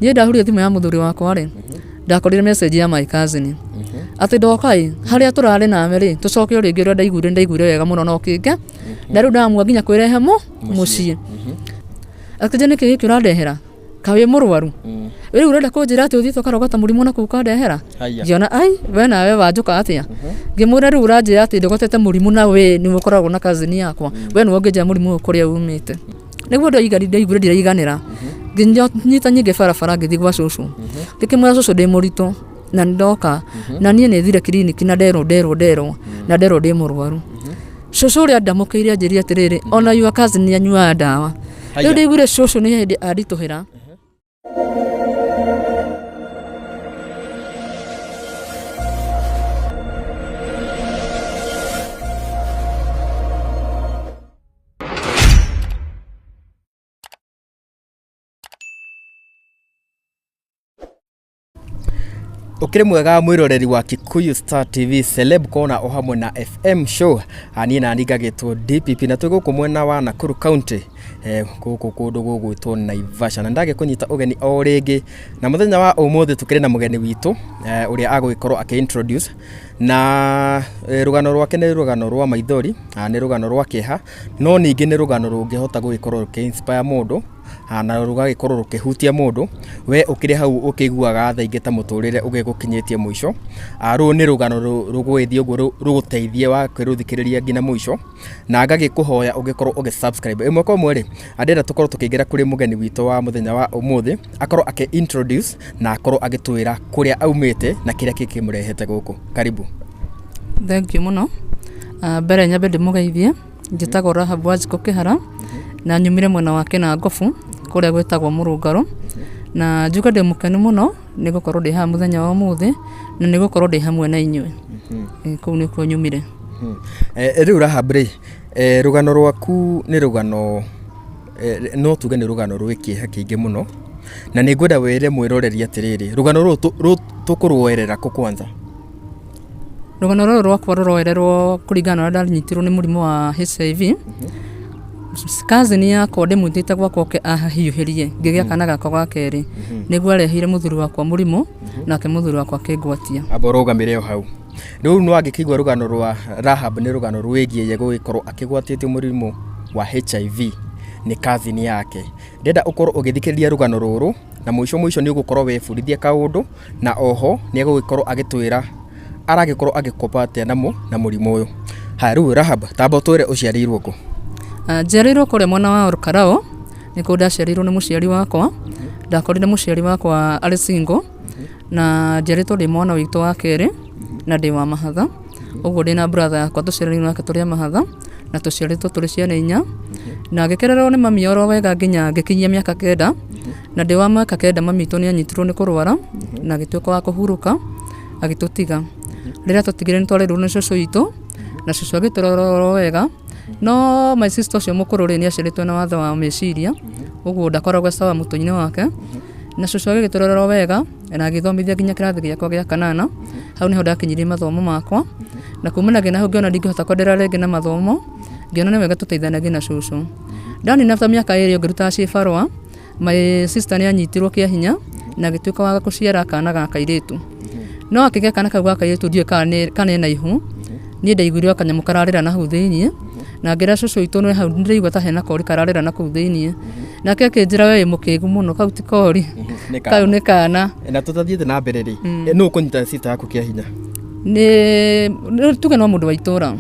Niĩ ndahũrire thimũ ya mũthuri wakwa rĩ, ndakorire message ya my cousin atĩ ndoka ĩ harĩa tũrarĩ nawe rĩ, tũcoke o rĩngĩ. Ũrĩa ndaiguire, ndaiguire wega mũno no kĩnge na rĩu ndamua nginya kwĩrehe mũciĩ. Akĩnjĩra, "Nĩkĩ gĩkĩ ũrandehera? Ka wĩ mũrwaru rĩu? Ũrenda kũnjĩra atĩ ũthiĩte ũkarogota mũrimũ na kũu ũkandehera?" Haya. Ngĩona ai, we nawe wanjũka atĩa? Ngĩmwĩra, "Rĩu ũranjĩra atĩ ndogotete mũrimũ na we nĩwe ũkoragwo na cousin yakwa, we nĩwe ũngĩnjĩra mũrimũ ũyũ kũrĩa umĩte?" Nĩguo ndaiguire ndiraiganĩra, ngĩnyita nyingĩ barabara, ngĩthiĩ gwa cũcũ, ngĩkĩmwĩra, "Cũcũ, ndĩ mũritũ na nĩ ndoka na niĩ nĩ thire kiriniki na nderwo nderwo nderwo na nderwo ndĩ mũrwaru." Cũcũ ũrĩa ndamũkĩire anjĩrire atĩrĩrĩ, "Ona your cousin nĩ anyuaga ndawa." Haya. Rĩu ndaiguire cũcũ nĩ hĩndĩ anditũhĩra. Ũkĩrĩ mwega mwĩroreri wa Kikuyu Star TV, Celeb Corner o hamwe na FM Show. Niĩ nani ngagĩtwo DPP na twĩ gũkũ mwena wa Nakuru County, gũkũ kũndũ gũgwĩtwo Naivasha, na ndagĩkũnyita ũgeni o rĩngĩ, na mũthenya wa ũmũthĩ tũkĩrĩ na mũgeni witũ, ũrĩa agũgĩkorwo akĩ introduce na rũgano rwake nĩ rũgano rwa maithori, nĩ rũgano rwa kĩeha, no ningĩ nĩ rũgano rũngĩhota gũgĩkorwo rũkĩ inspire mũndũ na rũgagĩkorwo rũkĩhutia mũndũ. We ũkĩrĩ hau ũkĩiguaga thaa ingĩ ta mũtũrĩre ũgĩgũkinyĩtie mũico, rũrũ nĩ rũgano rũgũgĩthiĩ ũguo rũgũteithie wakĩrũthikĩrĩria nginya mũico, na ngagĩkũhoya ũgĩkorwo ũgĩ subscribe ĩmwe kwa ĩmwe rĩ. Ndĩrenda tũkorwo tũkĩingĩra kũrĩ mũgeni witũ wa mũthenya wa ũmũthĩ, akorwo akĩ introduce na akorwo agĩtwĩra kũrĩa aumĩte na kĩrĩa gĩkĩmũrehete gũkũ. Karibu. Thank you mũno. Mbere nyambe ndĩmũgeithie. Njĩtagwo Rahab Wanjikũ Kĩhara na nyumire mwena wa Kĩnangobu kũrĩa gwĩtagwo Mũrũngarũ, na njuge ndĩ mũkenu mũno nĩ gũkorwo ndĩ haha mũthenya wa ũmũthĩ na nĩ gũkorwo ndĩ hamwe na inyuĩ. Kũu nĩkuo nyumire. Rĩu Rahab rĩ, rũgano rwaku nĩ rũgano, no tuge nĩ rũgano rwĩ kĩeha kĩingĩ mũno, na nĩ ngwenda wĩre mwĩroreri atĩrĩrĩ, rũgano rũrũ tũkũruoerera kũ kwanza? Rũgano rũrũ rwakwa rũroererwo kũringana na ũrĩa ndanyitirwo nĩ mũrimũ wa HIV. Cousin yakwa ndĩmwĩtĩte gwakwa oke ahiũhĩrie ngĩgĩa kana gakwa ga kerĩ, nĩguo areheire mũthuri wakwa mũrimũ, nake mũthuri wakwa akĩngwatia. Amba ũrũgamĩre o hau. Rĩu nĩ wangĩkĩigua rũgano rwa Rahab nĩ rũgano rwĩgiĩ ye gũgĩkorwo akĩgwatĩtio mũrimũ wa HIV nĩ cousin yake. Ndĩrenda ũkorwo ũgĩthikĩrĩria rũgano rũrũ na mũico mũico nĩ ũgũkorwo webundithia kaũndũ, na oho nĩ egũgĩkorwo agĩtwĩra aragĩkorwo agĩkopa atĩa na mũrimũ ũyũ. Haya rĩu Rahab, tamba ũtwĩre ũciarĩirwo kũ? Njiarĩirwo kũrĩa mwena wa Olkalou, nĩkuo ndaciarĩirwo nĩ mũciari wakwa. Ndakorire mũciari wakwa arĩ single na njiarĩtwo ndĩ mwana witũ wa kerĩ na ndĩ wa mahatha. Ũguo ndĩna brother yakwa tũciaranĩirwo nake tũrĩ a mahatha na tũciarĩtwo tũrĩ ciana inya. Na ngĩkĩrerwo nĩ mami oro wega nginya ngĩkinyia mĩaka 9, na ndĩ wa mĩaka 9 mami witũ nĩ anyitirwo nĩ kũrwara na agĩtuĩka wa kũhurũka agĩtũtiga. Rĩrĩa atũtigire nĩ twarerirwo nĩ cũcũ witũ na cũcũ agĩtũrora oro wega, no my sister ũcio mũkũrũ rĩ, nĩ aciarĩtwo na wathe wa meciria, ũguo ndakoragwo e sawa mũtwe-inĩ wake, na cũcũ agĩgĩtũrera oro wega na agĩthomithia nginya kĩrathi gĩakwa gĩa kanana. Hau nĩho ndakinyirie mathomo makwa, na kumanagia na hau ngĩona ndingĩhota kwenderea rĩngĩ na mathomo, ngĩona nĩ wega tũteithanagie na cũcũ. Ndanina ta mĩaka 2 ngĩrutaga cibarũa, my sister nĩ anyitirwo kĩa hinya na agĩtuĩka wa gũciara kana ga kairĩtu. No akĩgĩa kana kau ga kairĩtu, ndiũĩ kana ena ihu, niĩ ndaiguire o kanyamũ kararĩra na hau thĩiniĩ, na ngĩra cũcũ witũ, "Nĩ hau ndĩraigua ta hena kori kararĩra na kũu thĩiniĩ." Nake akĩnjĩra, "We wĩ mũkĩgu mũno, kau ti kori, kau nĩ kana." Na tũtathiĩte na mbere rĩ, nũ ũkũnyita sister yaku kĩa hinya? Nĩ tuge no mũndũ wa itũra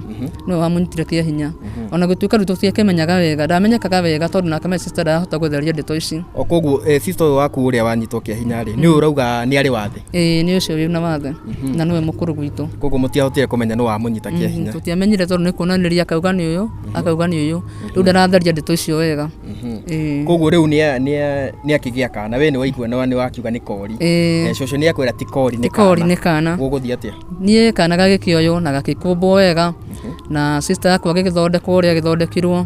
nĩwe wamũnyitire kĩa hinya, ona gũtuĩka rĩu tũtiakĩmenyaga wega, ndamenyekaga wega tondũ nake my sister ndarahota gũtheria ndeto ici. O koguo sister ũyũ waku ũrĩa wanyitwo kĩa hinya rĩ, nĩ ũrauga nĩ arĩ wathe? Ĩĩ, nĩ ũcio wĩna wathe na nĩwe mũkũrũ gwitũ. Koguo mũtiahotire kũmenya nũ wamũnyita kĩa hinya? Tũtiamenyire tondũ nĩ kuonanĩria akauga nĩ ũyũ, akauga nĩ ũyũ, rĩu ndaratheria ndeto icio wega. Ĩĩ. Koguo rĩu nĩ akĩgĩa kana, we nĩ waigua nĩ wakiuga nĩ kori. Ĩĩ. Cũcũ nĩ akwĩra ti kori, nĩ Ti kori, nĩ kana. Gũgũthiĩ atĩa? Niĩ kana gagĩkĩoywo na gagĩkũmbwo wega na sister yakwa gĩgĩthondekwo ũrĩa gĩthondekirwo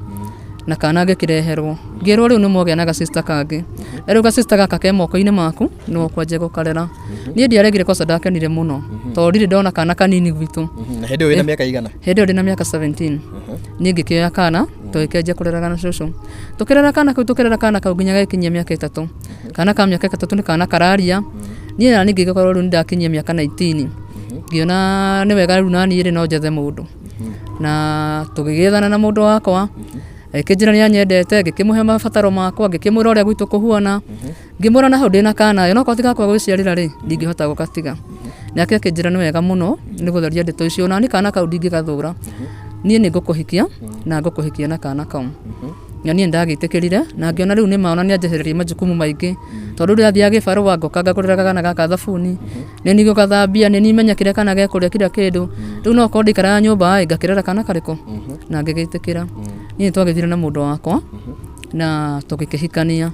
na kana gĩkĩreherwo. Ngĩrwo rĩu nĩ mwagĩa na ga sister kangĩ. Na rĩu ga sister gaka ke moko-inĩ maku nĩwe ũkwanjia gũkarera. Niĩ ndiaregire kwaca, ndakenire mũno tondũ ndirĩ ndona kana kanini gwitũ. Na hĩndĩ ĩyo wĩna mĩaka igana? Hĩndĩ ĩyo ndĩna mĩaka 17. Niĩ ngĩkĩoya kana Tũgĩkĩanjia kũreraga na cũcũ, tũkĩrera kana kau, tũkĩrera kana kau nginya gagĩkinyia mĩaka 3. Kana ka mĩaka 3 nĩ kana kararia. Niĩ nani ngĩgĩkorwo rĩu nĩ ndakinyia mĩaka 19, ngĩona nĩ wega rĩu naniĩ rĩ no njethe mũndũ, na tũgĩgĩethana na mũndũ wakwa. Agĩkĩnjĩra nĩ anyendete, ngĩkĩmũhe mabataro makwa, ngĩkĩmwĩra ũrĩa gwitũ kũhuana, ngĩmwĩra na hau ndĩna kana ĩ, onokorwo ti gakwa gwĩciarĩra rĩ, ndingĩhota gũgatiga. Nake akĩnjĩra nĩ wega mũno nĩ gũtheria ndeto icio, nani kana kau ndingĩgathũra, niĩ nĩ ngũkũhikia na ngũkũhikia na kana kau. Na niĩ nĩndagĩtĩkĩrire na ngĩona rĩu nĩ ma ona nĩanjehereria majukumu maingĩ, tondũ rĩu ndathiaga gĩbarũa ngoka ngagũrĩra kana gaka thabuni, nĩ niĩ ngũgathambia, nĩ niĩ menya kĩrĩa kana gekũrĩa kila kĩndũ. Rĩu no korwo ndaikaraga nyũmba ĩ, ngakĩrera kana karĩkũ? Na ngĩgĩtĩkĩra. Niĩ nĩtwagĩthire na mũndũ wakwa na tũgĩkĩhikania.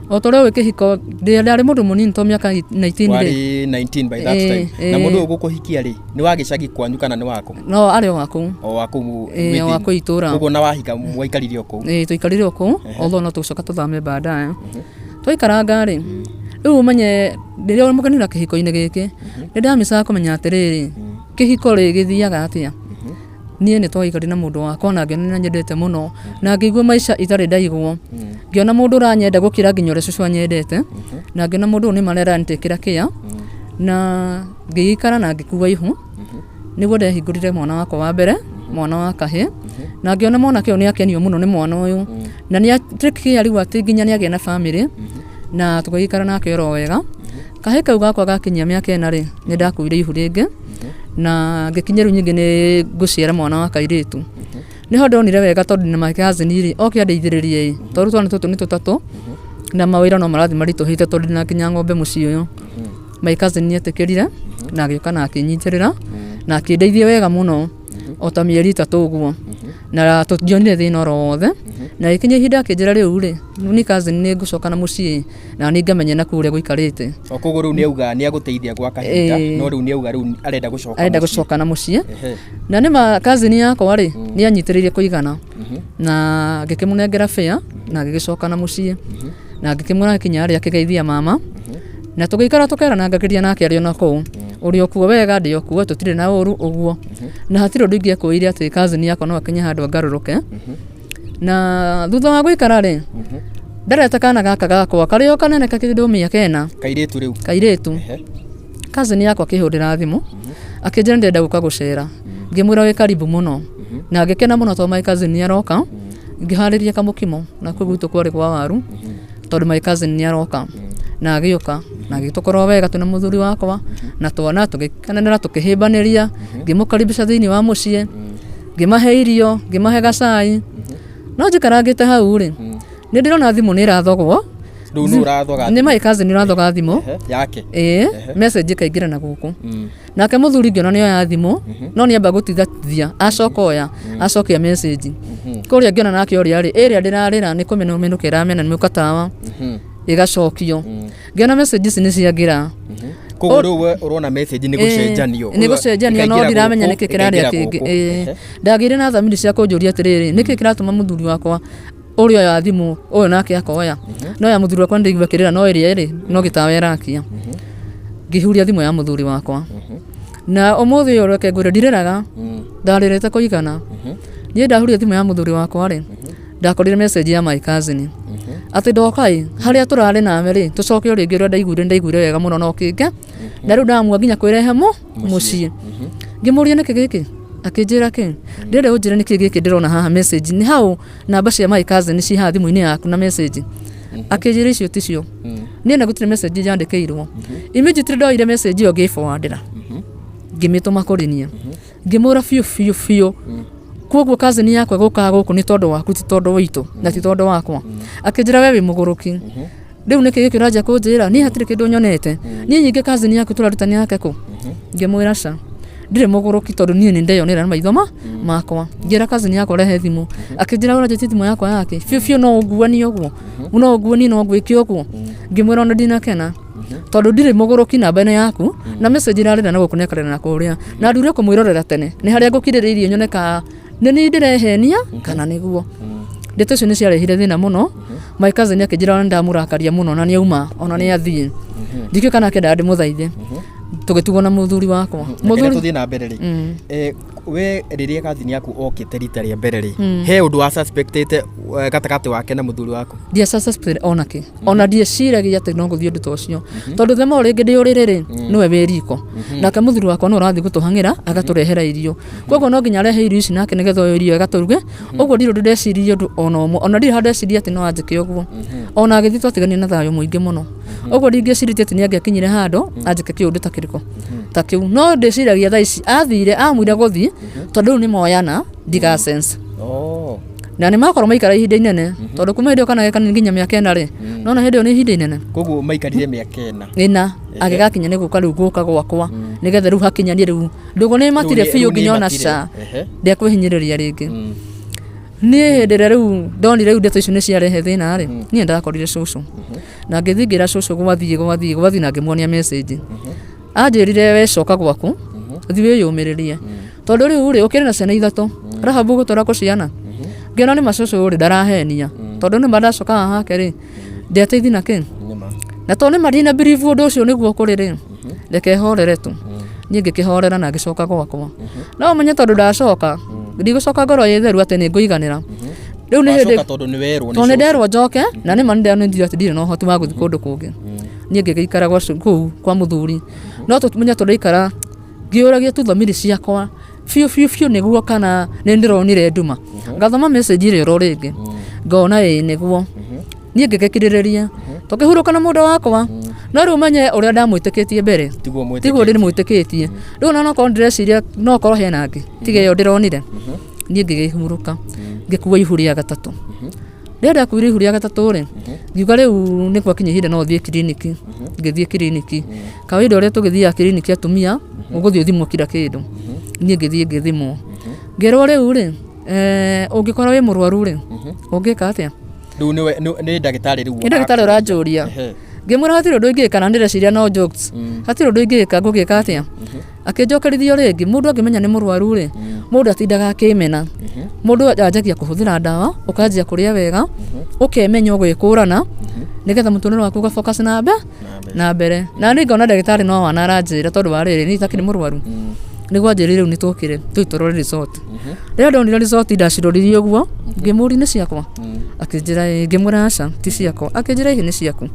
O ta ũrĩa ũĩ kĩhiko, ndarĩ mũndũ mũnini to mĩaka 19 rĩ. Warĩ 19 by that time. Na Ĩĩ. mũndũ ũyũ gũkũhikia rĩ, nĩ wa gĩcagi kwanyu kana nĩ wakũ? No arĩ o wa kũu. O wa kũu. Ĩĩ, o wa kũu itũra. Koguo na wahika waikarire o kũu? Ĩĩ, twaikarire o kũu, although no tũgũcoka tũthame baadaye. Twaikaranga rĩ, rĩu ũmenye rĩrĩa ũrĩ mũgeni na kĩhiko-inĩ gĩkĩ, nĩ ndamicaga kũmenya atĩrĩrĩ, kĩhiko rĩ gĩthiaga atĩa? Niĩ nĩ twaikarire na mũndũ wakwa na ngĩona nĩ anyendete mũno, na ngĩigua maica itarĩ ndaigwo. Ngĩona mũndũ ũranyenda gũkĩra nginya ũrĩa cũcũ anyendete, na ngĩona mũndũ ũyũ nĩ ma nĩ aranjĩkĩra care, na ngĩgĩikara na ngĩkua ihu, nĩguo ndehingũrire mwana wakwa wa mbere, mwana wa kahĩĩ, na ngĩona mwanake ũyũ nĩ akenio mũno nĩ mwana ũyũ, na nĩ take care rĩu atĩ nginya nĩ agĩa na bamĩrĩ, na tũgĩgĩikara nake oro wega. Kahĩĩ kau gakwa gakinyia mĩaka 4 rĩ, nĩ ndakuire ihu rĩngĩ, na ngĩkinya rĩu ningĩ nĩ ngũciara mwana wa kairĩtu. Nĩho ndonire wega tondũ ndĩna my cousin rĩ, oke andeithĩrĩrie ĩ, tondũ twana tũtũ nĩ tũtatũ, na mawĩra no marathiĩ maritũhĩte tondũ ndĩna nginya ng'ombe mũciĩ ũyũ. My cousin nĩ etĩkĩrire, na agĩũka na akĩnyitĩrĩra, na akĩndeithia wega mũno, o ta mĩeri 3 ũguo, na ndionire thĩna oro wothe, na gĩkinya ihinda akĩnjĩra rĩu rĩ, nĩ cousin nĩ ngũcoka na mũciĩ, na niĩ ngamenya na kũu ũrĩa gũikarĩte. O koguo rĩu nĩ auga nĩ agũteithia gwa kahinda, no rĩu nĩ auga rĩu arenda gũcoka Arenda mũciĩ. gũcoka na mũciĩ. Na nĩ ma cousin yakwa rĩ, nĩ anyitĩrĩire kũigana, na ngĩkĩmũnengera fare, na agĩgĩcoka na mũciĩ, na ngĩkĩmwĩra akinya harĩa akĩgeithia mama, na tũgĩikara tũkeranangagĩria nake arĩ ona kũu, ũrĩ o kuo wega, ndĩ o kuo, tũtirĩ na ũru ũguo, na hatirĩ ũndũ ingĩekwĩire atĩ cousin yakwa no akinye handũ angarũrũke. Na thutha wa gũikara rĩ, ndareta kana gaka gakwa karĩ o kanene kakĩndũ mĩaka 4. Kairĩtu rĩu. Kairĩtu. Cousin yakwa akĩhũrĩra thimũ, akĩnjĩra ndĩrenda gũka gũcera. Ngĩmwĩra wĩ karibu mũno, na ngĩkena mũno tondũ my cousin nĩ aroka. Ngĩharĩria kamũkimo, na kũu gwitũ kwarĩ kwa waru, tondũ my cousin nĩ aroka. Na agĩũka, na agĩtũkora wega twĩna mũthuri wakwa, na twana tũgĩkenanĩra, tũkĩhĩmbanĩria, ngĩmũkaribisha thĩinĩ wa mũciĩ, ngĩmahe irio, ngĩmahe gacai. No njikarangĩte hau rĩ, nĩ ndĩrona thimũ nĩ ĩrathogwo. Rĩu nũ ũrathoga? Nĩ my cousin ũrathoga thimũ. Yake. Ĩĩ, message ĩkaingĩra na gũkũ. Nake mũthuri ngĩona nĩ oya thimũ, no nĩ amba gũtithatia, acoka oya, acokia message. Kũrĩa ngĩona nake ũrĩa rĩ, ĩrĩa ndĩrarĩra nĩ kũmenũmenũka ĩramenũka tawa, ĩgacokio. Ngĩona message ici nĩ ciangĩra. Koguo rĩu we ũrona message nĩ gũcenjanio. Nĩ gũcenjanio, no Ĩkaingĩra ndiramenya gũkũ, nĩkĩ kĩrarĩa ĩkaingĩra kĩngĩ. gũkũ. Ndagĩire na thamiri cia kũnjũria atĩrĩrĩ, nĩkĩ kĩratũma mũthuri wakwa ũrĩa oya thimũ, ũyũ nake akoya. No ya mũthuri wakwa nĩndĩraigua ĩkĩrĩra, no ĩrĩa ĩrĩ no gĩtawa ĩrakia. Ngĩhuria thimũ ya mũthuri wakwa. Na ũmũthĩ ũyũ reke ngwĩre ndirĩraga, ndarĩrĩte kũigana. Niĩ ndahuria thimũ ya mũthuri wakwa rĩ, ndakorire message ya my cousin. Atĩ ndoka ĩ, harĩa tũrarĩ nawe rĩ, tũcoke o rĩngĩ ũrĩa ndaiguire, ndaiguire wega mũno no kĩngĩ. Na rĩu ndamua nginya kwĩrehe mũciĩ. Ngĩmũria nĩkĩ gĩkĩ? Akĩnjĩra kĩ? Ndĩrenda ũnjĩre nĩkĩ gĩkĩ ndĩrona haha message. Nĩ hau namba cia my cousin ci haha thimũ-inĩ yaku na message. Akĩnjĩra icio ticio. Niĩ na gũtirĩ message njandĩkĩirwo. Immediately ndoire message ĩyo ngĩforwardĩra. Ngĩmĩtũma kũrĩ niĩ. Ngĩmwĩra biũ biũ biũ. Koguo cousin yakwa gũkaga gũkũ nĩ tondũ waku ti tondũ witũ na ti tondũ wakwa. Akĩnjĩra we wĩ mũgũrũki. Rĩu nĩkĩ gĩkĩ ũranjia kũnjĩra? Niĩ hatirĩ kĩndũ nyonete. Niĩ nyingĩ cousin yaku tũraruta nĩ yake kũ? Ngĩmwĩra ca. Ndirĩ mũgũrũki tondũ niĩ nĩ ndeyonera na maitho makwa. Ngĩra cousin yakwa rehe thimũ. Akĩnjĩra ũranjĩtie thimũ yakwa yake. Biũ biũ no ũnguanie ũguo. No ũnguanie no ngwĩke ũguo. Ngĩmwĩra ona ndinakena. Tondũ ndirĩ mũgũrũki namba ĩno yaku, na message ĩrarĩra na gũkũ na ĩkarĩra na kũrĩa. Na ndure kũmwĩrorera tene. Nĩ harĩa ngũkirĩrĩirie nyone ka nĩ niĩ ndĩrehenia kana nĩguo. Ndeto icio nĩ ciarehire thĩna mũno. My cousin akĩnjĩra ona nĩndamũrakaria mũno na nĩauma ona nĩathiĩ. Ndikĩũĩ kana akĩendaga ndĩmũthaithe. Tũgĩtigwo na mũthuri wakwa. Mũthuri Mũthuri tũthiĩ na mbere rĩ, we rĩrĩa cousin yaku okĩte rita rĩa mbere rĩ, he ũndũ wa suspectĩte gatagatĩ wake na mũthuri waku? Ndia suspected ona kĩ, ona ndieciragia atĩ no gũthiĩ ũndũ ta ũcio, tondũ thema o rĩngĩ ndĩ ũrĩrĩ rĩ, nĩwe wĩ riko, nake mũthuri wakwa nĩ ũrathiĩ gũtũhang'ĩra agatũrehera irio, koguo no nginya arehe irio ici nake nĩgetha oyo irio agatũruge. Ũguo ndirĩ ũndũ ndeciririe ũndũ ona ũmwe, ona ndirĩ handũ ndeciririe atĩ no anjĩke ũguo. Ona agĩthiĩ twatiganire na thayũ mũingĩ mũno. Ũguo ndingĩcirĩtie atĩ nĩ angĩakinyire handũ anjĩke kĩũndũ ta kĩrĩkũ ta kĩu, no ndĩciragia thaa ici athire amwire gũthiĩ tondũ rĩu nĩ moyana ndiga sense. Na nĩ makorwo maikara ihinda inene, tondũ kuma hĩndĩ ĩyo kana kanini nginya mĩaka 4 rĩ, nona hĩndĩ ĩyo nĩ ihinda inene. Koguo maikarire mĩaka 4. Ĩna agĩgakinya nĩ gũka rĩu gũka gwakwa nĩgetha rĩu hakinyanie rĩu ndũgũ nĩ matire Rĩu biũ nĩ nginya ona matire. ca ndekwĩhinyĩrĩria rĩngĩ. Niĩ hĩndĩ ĩrĩa rĩu ndonire rĩu ndeto icio nĩ ciarehe thĩna rĩ, niĩ ndakorire cũcũ na ngĩthiĩ ngĩra cũcũ gwathiĩ gwathiĩ gwathiĩ na ngĩmuonia message. Anjĩrire we coka gwaku, thiĩ wĩyũmĩrĩrie, tondũ rĩu rĩ ũkĩrĩ na ciana 3, Rahabu ũgũtũra kũ ciana. Ngĩona nĩ ma cũcũ rĩ ndarahenia, tondũ nĩ ma ndacoka haha hake rĩ ndiateithia na kĩ. Nĩma. Na tondũ nĩ ma ndina believe ũndũ ũcio nĩguo kũrĩ rĩ, reke horere tu. Niĩ ngĩkĩhorera na ngĩcoka gwakwa. No ũmenye tondũ ndacoka ndigũcoka ngoro ĩ theru atĩ nĩ ngũiganĩra. Rĩu nĩ hĩndĩ Wacoka tondũ nĩ werwo nĩ tondũ nĩ cũcũ. nderwo njoke, na nĩ ma nĩ ndonire atĩ ndirĩ na ũhoti wa gũthiĩ kũndũ kũngĩ. Niĩ ngĩgĩikara gwa kũu kwa mũthuri, no tũmenye tũraikara ngĩũragia tu thamiri ciakwa biũ biũ biũ nĩguo kana nĩ ndĩronire nduma. Ngathoma message ĩrĩa oro rĩngĩ ngona ĩĩ nĩguo. Niĩ ngĩgĩkirĩrĩria tũkĩhurũka na mũndũ wakwa, no rĩu menye ũrĩa ndamwĩtĩkĩtie mbere Tiguo mwĩtĩkĩtie. Tiguo ndĩmwĩtĩkĩtie rĩu, ona nokorwo ndĩreciria no korwo hena angĩ tiga ĩyo ndĩronire. Niĩ ngĩgĩhurũka ngĩkua ihu rĩa gatatũ. Rĩrĩa ndakuire ihu rĩa gatatũ rĩ, ngiuga rĩu nĩ gwakinya ihinda no thiĩ kiriniki. Ngĩthiĩ kiriniki kawaida ũrĩa tũgĩthiaga kiriniki atumia, ũgũthiĩ ũthimwo kila kĩndũ. Niĩ ngĩthiĩ ngĩthimwo, ngĩrwo rĩu rĩ, ũngĩkorwo wĩ mũrwaru rĩ, ũngĩka atĩa? Rĩu nĩwe nĩ ndagĩtarĩ rĩu? Nĩ ndagĩtarĩ ũranjũria. Ngĩmwĩra hatirĩ ũndũ ingĩka, na ndĩreciria no jokes, hatirĩ ũndũ ingĩka, ngũgĩka atĩa? Akĩnjokerithia o rĩngĩ, mũndũ angĩmenya nĩ mũrwaru rĩ, mũndũ atindaga akĩmena, mũndũ anjagia kũhũthĩra ndawa, ũkanjia kũrĩa wega, ũkemenya ũgwĩkũrana nĩgetha mũtũrĩre waku ũga focus na mbe na mbere. Na niĩ ngona ndagĩtarĩ no wana aranjĩra, tondũ wa rĩrĩ niĩ itakĩrĩ mũrwaru, nĩguo anjĩrire rĩu nĩ tũkĩre tũthiĩ tũrore result. Rĩrĩa ndonire result ndaciroririe ũguo, ngĩmũria nĩ ciakwa, akĩnjĩra ĩĩ, ngĩmwĩra aca ti ciakwa, akĩnjĩra ĩhĩ nĩ ciaku.